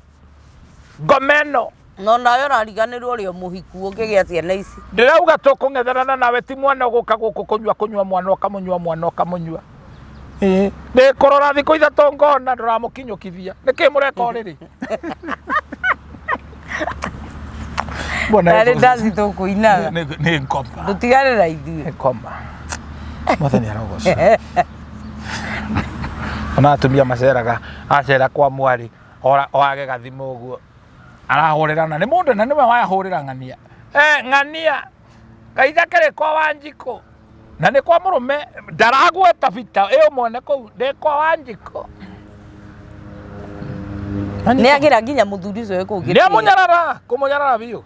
ngoma ĩno. No nawe ũrariganĩrwo ũrĩ o mũhiku ũngĩgĩa ciana ici. Ndĩrauga tũkũng'etherana nawe ti mwana ũgũka gũkũ kũnyua kũnyua mwana ũkamũnyua mwana ũkamũnyua. Ĩĩ ndĩkũrora thikũ ithatũ ngona ndũramũkinyũkithia. Nĩkĩ mũreka ũrĩrĩ? Bwana Narĩ Yesu ndaci tũkũinaga. nĩ ngoma. Ndũtigane na ithuĩ. Nĩ ngoma. Mwathani arogocwo. Ona atumia maceraga acera kwa mwarĩ ora wage gathimũ ũguo arahũrĩra na nĩ mũndũ na nĩwe wahũrĩra ng'ania eh ng'ania kaitha kĩrĩ kwa Wanjikũ na nĩ kwa mũrũme ndaragweta bita ĩ ũmwone kũu ndĩ kwa Wanjikũ. Nĩ agĩra nginya mũthuri ũcio wĩ kũu nĩ gĩtĩo. amũnyarara kũmũnyarara biũ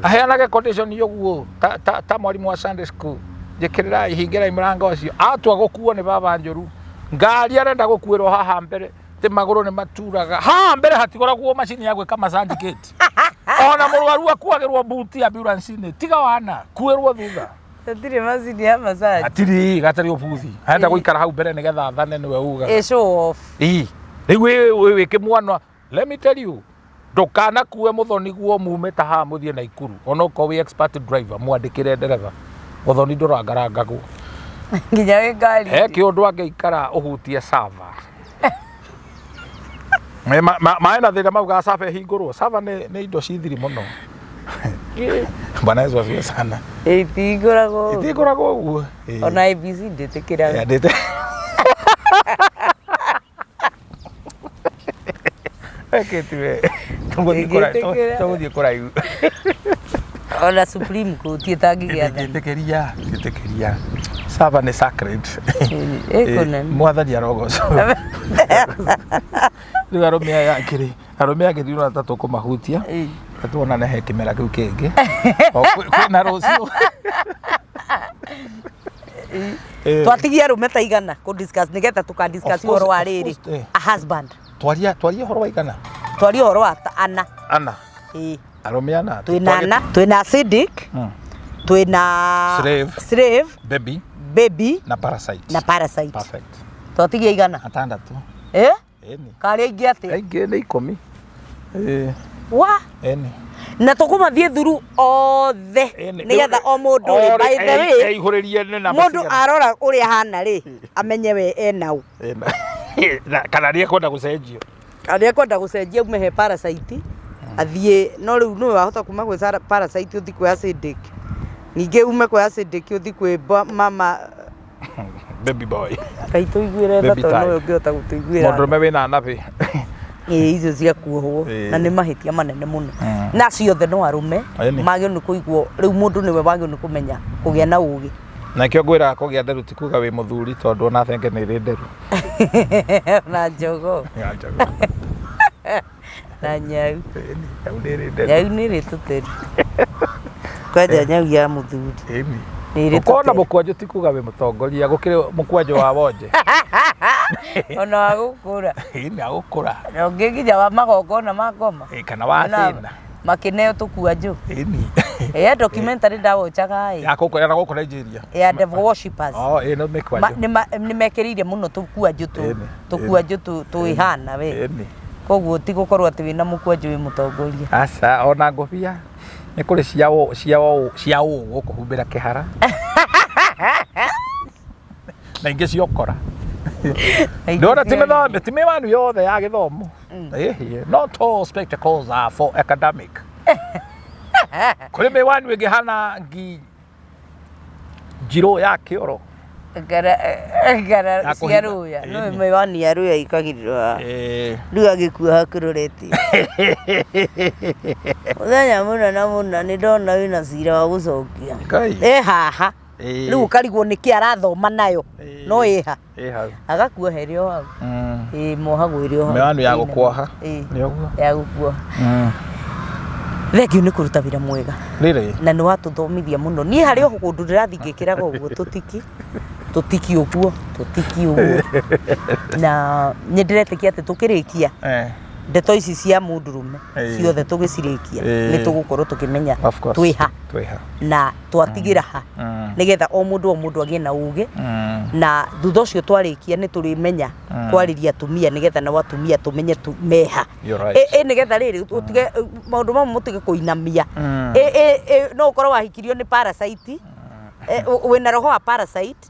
aheanage condition ũguo ta, ta, ta mwarimũ wa Sunday school njĩkĩrĩrai hingĩrai mũrango ũcio atua gũkuo nĩ baba njũru ngari arenda gũkuĩrwo haha mbere tĩ magũrũ nĩ maturaga haha mbere hatigoragwo macini ya gwĩka massage gate ona mũrwaru akuagĩrwo buti ambulance-inĩ tiga wana kuĩrwo thutha Hatirĩ macini ya massage. hatirĩ gatarĩ ũbuthi arenda gũikara hau mbere nĩgetha athane nĩwe ugaga Ĩ show off. Ii, rĩu wĩ wĩ kĩmwana let me tell you Ndũkanakue mũthoni guo mume ta haha mũthiĩ Naikuru ona okorwo wĩ expert driver mwandĩkĩre ndereba mũthoni ndũrangarangagwo nginya wĩ ngari he kĩũndũ angĩikara ũhutie sava maĩ na thĩna maugaga sava ĩhingũrwo sava nĩ indo ci thiri mũno Bwana Yesu asifiwe sana Itihingũragwo ũguo. Itihingũragwo ũguo Ona ABC ndĩtĩkĩraga. Ekĩti we. Ndingĩtĩkĩra. Tũgũthiĩ kũraihu. Ona Supreme Court ĩtangĩgĩathana. Ndingĩtĩkĩria, ndingĩtĩkĩria. Sava nĩ sacred. Ĩkũnene. Mwathani arogocwo. Rĩu arũme aya angĩ rĩ, arũme angĩ ndirona ta tũkũmahutia. Tuonane he kĩmera kĩu kĩngĩ. O kwĩna rũciũ. Twatigia arũme ta igana kũ discuss nĩgetha tũka discuss Of course, ũhoro wa of rĩrĩ course, eh. a husband. Twaria twaria ũhoro wa igana. Twaria ũhoro wa ta ana. Ana. Ĩĩ. Arũme ana. Twĩna ana, twĩna acidic, twĩna Slave. slave, Baby baby na parasite. na parasite. Perfect. Twatigia igana. Atandatũ. Eh? Ĩni. Karĩa ingĩ atĩa? Aingĩ nĩ ikũmi. Ĩĩ. Wa? Ĩni. Na tũkũmathiĩ thuru othe nĩgetha o mũndũ rĩ, by the way, Eihũrĩrie nĩ namba mũndũ cigana. arora ũrĩa ahana rĩ, amenye we ena ũ. Kana nĩ ekwenda gũcenjio. Arĩa ekwenda gũcenjia aume he parasite athiĩ, no rĩu nĩwe wahota kuma gwĩ parasite ũthiĩ kwĩ acidic, ningĩ ume kwĩ acidic ũthiĩ kwĩ mama Baby boy. Ngai tũiguĩre tha Baby tondũ nĩwe type. ũngĩhota gũtũiguĩra tha. Mũndũrũme wĩna nabĩ. Ĩĩ icio cia kuohwo Ĩĩ. na nĩ mahĩtia manene mũno na ciothe no arũme Ĩni. magĩrĩirwo nĩ kũigwo rĩu mũndũ nĩwe wagĩrĩirwo nĩ kũmenya kũgĩa na ũgĩ. Na kĩo ngwĩraga kũgĩa nderu ti kuga wĩ mũthuri tondũ ona thenge nĩ ĩrĩ nderu. Na njogoo. Ya njogoo. Na nyau. Ĩni, nyau nĩ ĩrĩ nderu. Nyau nĩ ĩrĩ tũteru. Kwanja nyau ya mũthuri. Ĩni. Nĩ ĩrĩ Gũkorwo na tũteru. mũkwanjũ ti kuga wĩ mũtongoria gũkĩrĩ mũkwanjũ wa wonje. Ona wa gũkũra. Ĩni agũkũra. Na ũngĩ nginya wa magongona ma ngoma. Ĩ, kana wa Ona thĩna. Makĩneo tũkwanjũ. Ĩni. Ya documentary ndawochaga ĩ. Ya gũkũ ya gũkũ Nigeria. Ya devil worshippers. Oh, ĩ no mĩkwanjũ. Nĩ mekĩrĩire mũno tũkwanjũ tũ Ĩni. tũkwanjũ tũihana we. Ĩni. Koguo ti gũkorwo atĩ wĩna mũkwanjũ wĩ mũtongoria. Aca ona ngũbia nĩ kũrĩ cia ũ cia ũ cia ũ gũkũhumbĩra kĩhara. Na ingĩ cia ũkora. Ndona ti mĩthombe ti mĩwani yothe ya gĩthomo. Ĩhĩ, not all spectacles are for academic. Kũrĩ mĩwani ĩngĩ hana ngi njirũ ya kĩoro. Ngara Ya cia kũhitha. rũya. No Ĩni. mĩwani ya rũya ĩkagĩrĩrwo haha. Ĩĩ. Rĩu agĩkua hakũrorete. Mũthenya mũna na mũna nĩ ndona wĩna cira wa gũcokia. Ngai. Ĩ haha. Ĩĩ. Rĩu ũkarigwo nĩkĩ arathoma nayo. Ĩĩ. No ĩha. Ĩ hau. Agakuoha ĩrĩ o hau. Ĩĩ mohagwo ĩrĩ o hau. Mĩwani ya Ĩĩ, gũkuoha. Ĩĩ. Nĩ ũguo. Ya gũkuoha. Thengiũ nĩ kũruta wĩra mwega. Rĩrĩ. Na nĩ watũthomithia mũno. Niĩ harĩ o kũndũ ndĩrathiĩ ngĩkĩraga ũguo tũtiki. Tũtiki ũguo, tũtiki ũguo. Na nĩ ndĩretĩkia atĩ tũkĩrĩkia ndeto ici cia mũndũrũme Ĩĩ. ciothe tũgĩcirĩkia Ĩĩ. nĩ tũgũkorwo tũkĩmenya Of course. twĩha Twĩha. na twatigĩra ha nĩgetha o mũndũ o mũndũ agĩe na ũgĩ na thutha ũcio twarĩkia nĩ tũrĩmenya kwarĩria atumia nĩgetha nao atumia tũmenye tu meha. You're right. Ĩ nĩgetha rĩrĩ ũtige maũndũ mamwe mũtige kũinamia. Ĩ ĩ no ũkorwo wahikirio nĩ parasite, wĩna roho wa parasite,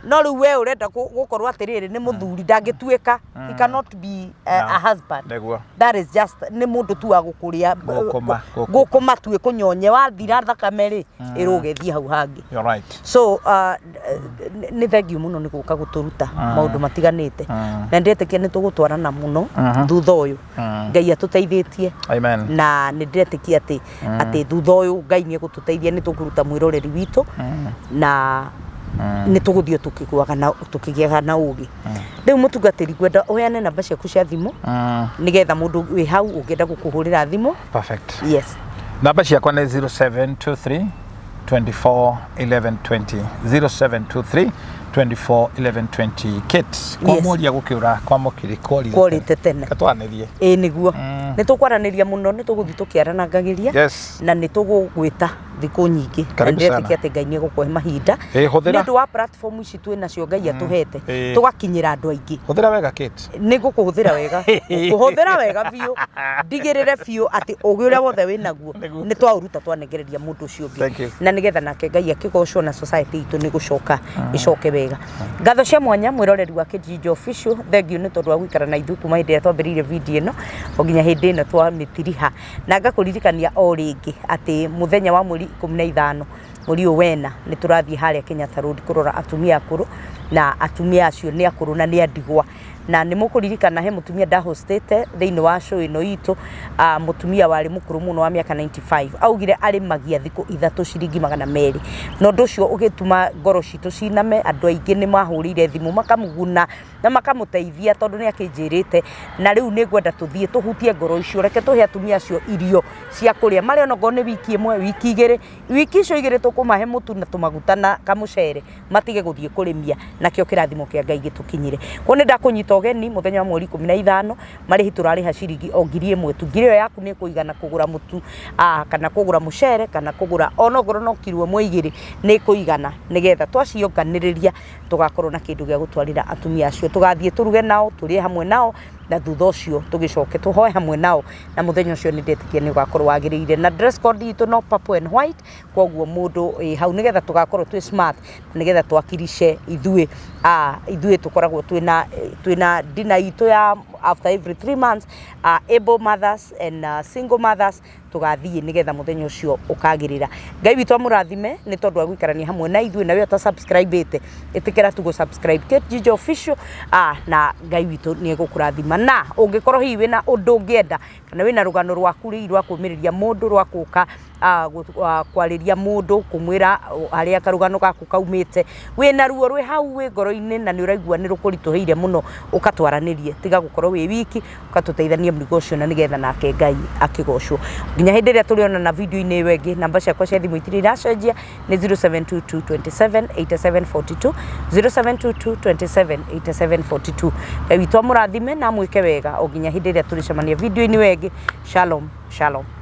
no rĩu we ũrenda gũkorwo atĩrĩrĩ nĩ mũthuri ndangĩtuĩka. He cannot be a husband. Nĩguo. That is just nĩ mũndũ tu wa gũkũrĩa Gũkũma, gũkũma. gũkũma tu ĩkũnyonye wathira thakame rĩ ĩrũge ĩthiĩ hau hangĩ. You're right. So nĩ thengiũ mũno nĩ gũka gũtũruta maũndũ matiganĩte na ndĩretĩkia nĩ tũgũtwarana mũno thutha ũyũ Ngai atũteithĩtie. Amen. Na nĩ ndĩretĩkia atĩ atĩ thutha ũyũ Ngai nĩ egũtũteithia nĩ tũkũruta mwĩroreri witũ na nĩ tũgũthiĩ tũkĩgũaga na tũkĩgĩaga na ũgĩ. Rĩu mũtungatĩri ngwenda ũheane namba ciaku cia thimũ nĩgetha mũndũ wĩ hau ũngĩenda gũkũhũrĩra thimũ. Perfect. Yes. Namba ciakwa nĩ 0723 24 11 20 0723 24 11 20 Kate, kwa Yes. mũria gũkĩũra kwa mũkiri kworire Kworĩte tene. Katwanĩrie. Ĩĩ nĩguo nĩ tũkwaranĩria mũno nĩ tũgũthiĩ tũkĩaranangagĩria Yes. na nĩ tũgũgwĩta thikũ nyingĩ na Karibu ndĩretĩkia sana. atĩ Ngai nĩ egũkũhe mahinda Ĩĩ, hũthĩra. nĩ ũndũ wa platform ici twĩ nacio Ngai atũhete Ĩĩ. tũgakinyĩra andũ aingĩ. Hũthĩra wega Kate. Nĩ ngũkũhũthĩra wega kũhũthĩra wega biũ ndigĩrĩre biũ atĩ ũgĩ ũrĩa wothe wĩ naguo Nĩguo. nĩ twaũruta twanengereria mũndũ ũcio ũngĩ Thank you. na nĩgetha nake Ngai akĩgocwo na society itũ nĩ gũcoka ĩcoke wega. Ngatho cia mwanya mwĩroreri wa Kijinjo Official, thengiũ nĩ tondũ wa gũikara na ithuĩ kuma hĩndĩ ĩrĩa twambĩrĩirie video ĩno o nginya hĩndĩ ĩno twamĩtiriha, na ngakũririkania o rĩngĩ atĩ mũthenya wa mweri 15 Mweri ũyũ wena nĩ tũrathiĩ harĩa Kenyatta Road kũrora atumia akũrũ, na atumia acio nĩ akũrũ na nĩ andigwa. Na nĩ mũkũririkana he mũtumia ndahostĩte thĩinĩ wa show ĩno itũ, mũtumia warĩ mũkũrũ mũno wa mĩaka 95, augire arĩmagia thikũ ithatũ ciringi 200. Na ũndũ ũcio ũgĩtũma ngoro citũ ciname, andũ aingĩ nĩ mahũrĩire thimũ makamũguna na makamũteithia tondũ nĩ akĩnjĩrĩte, na rĩu nĩ ngwenda tũthiĩ tũhutie ngoro icio, reke tũhe atumia acio irio cia kũrĩa, marĩe onokorwo nĩ wiki ĩmwe, wiki igĩrĩ, wiki icio igĩrĩ tũkũmahe mũtu na tũmaguta na kamũcere, matige gũthiĩ kũrĩmia, nakĩo kĩrathimo kĩa Ngai gĩtũkinyĩre. Koguo nĩ ndakũnyita ũgeni mũthenya wa mweri 15, marĩhi tũrarĩha ciringi o 1000 tu, ngiri ĩyo yaku nĩ ĩkũigana kũgũra mũtu, kana kũgũra mũcere, kana kũgũra onokorwo no kiro ĩmwe igĩrĩ, nĩ ĩkũigana nĩgetha twacionganĩrĩria tũgakorwo na kĩndũ gĩa gũtwarĩra atumia acio. Tũgathiĩ tũruge nao, tũrĩe hamwe nao, na thutha ũcio tũgĩcoke tũhoe hamwe nao, na mũthenya ũcio nĩ ndetĩkia nĩ ũgakorwo wagĩrĩire. Na dress code itũ no purple and white, koguo mũndũ wĩ hau nĩgetha tũgakorwo twĩ smart, na nĩgetha twakirice ithuĩ, ithuĩ tũkoragwo twĩna, twĩna dinner itũ ya after every 3 months, able mothers and single mothers, tũgathiĩ nĩgetha mũthenya ũcio ũkagĩrĩra. Ngai witũ amũrathime nĩ tondũ wa gũikarania hamwe na ithuĩ. Na we ũta subscribe ĩte, ĩtĩkĩra tu gũ subscribe Kate Ginger Official, na Ngai witũ nĩ egũkũrathima. Na ũngĩkorwo hihi wĩna ũndũ ũngĩenda, kana wĩna rũgano rwaku rĩi rwa kũmĩrĩria mũndũ, rwa gũka kwarĩria mũndũ, kũmwĩra harĩa karũgano gaku kaumĩte, wĩna ruo rwĩ hau wĩ ngoro-inĩ na nĩ ũraigua nĩ rũkũritũhĩire mũno, ũkatwaranĩrie, tiga gũkorwo wĩ wiki, ũgatũteithania mũrigo ũcio na nĩgetha nake Ngai akĩgocwo. Nginya hĩndĩ ĩrĩa tũrĩonana video-inĩ ĩyo ĩngĩ, namba ciakwa cia thimũ itirĩ iracenjia, nĩ 0722 27 87 42, 0722 27 87 42. Ngai witũ amũrathime na amwĩke wega o nginya hĩndĩ ĩrĩa tũrĩcemania video-inĩ ĩyo ĩngĩ. Shalom, shalom.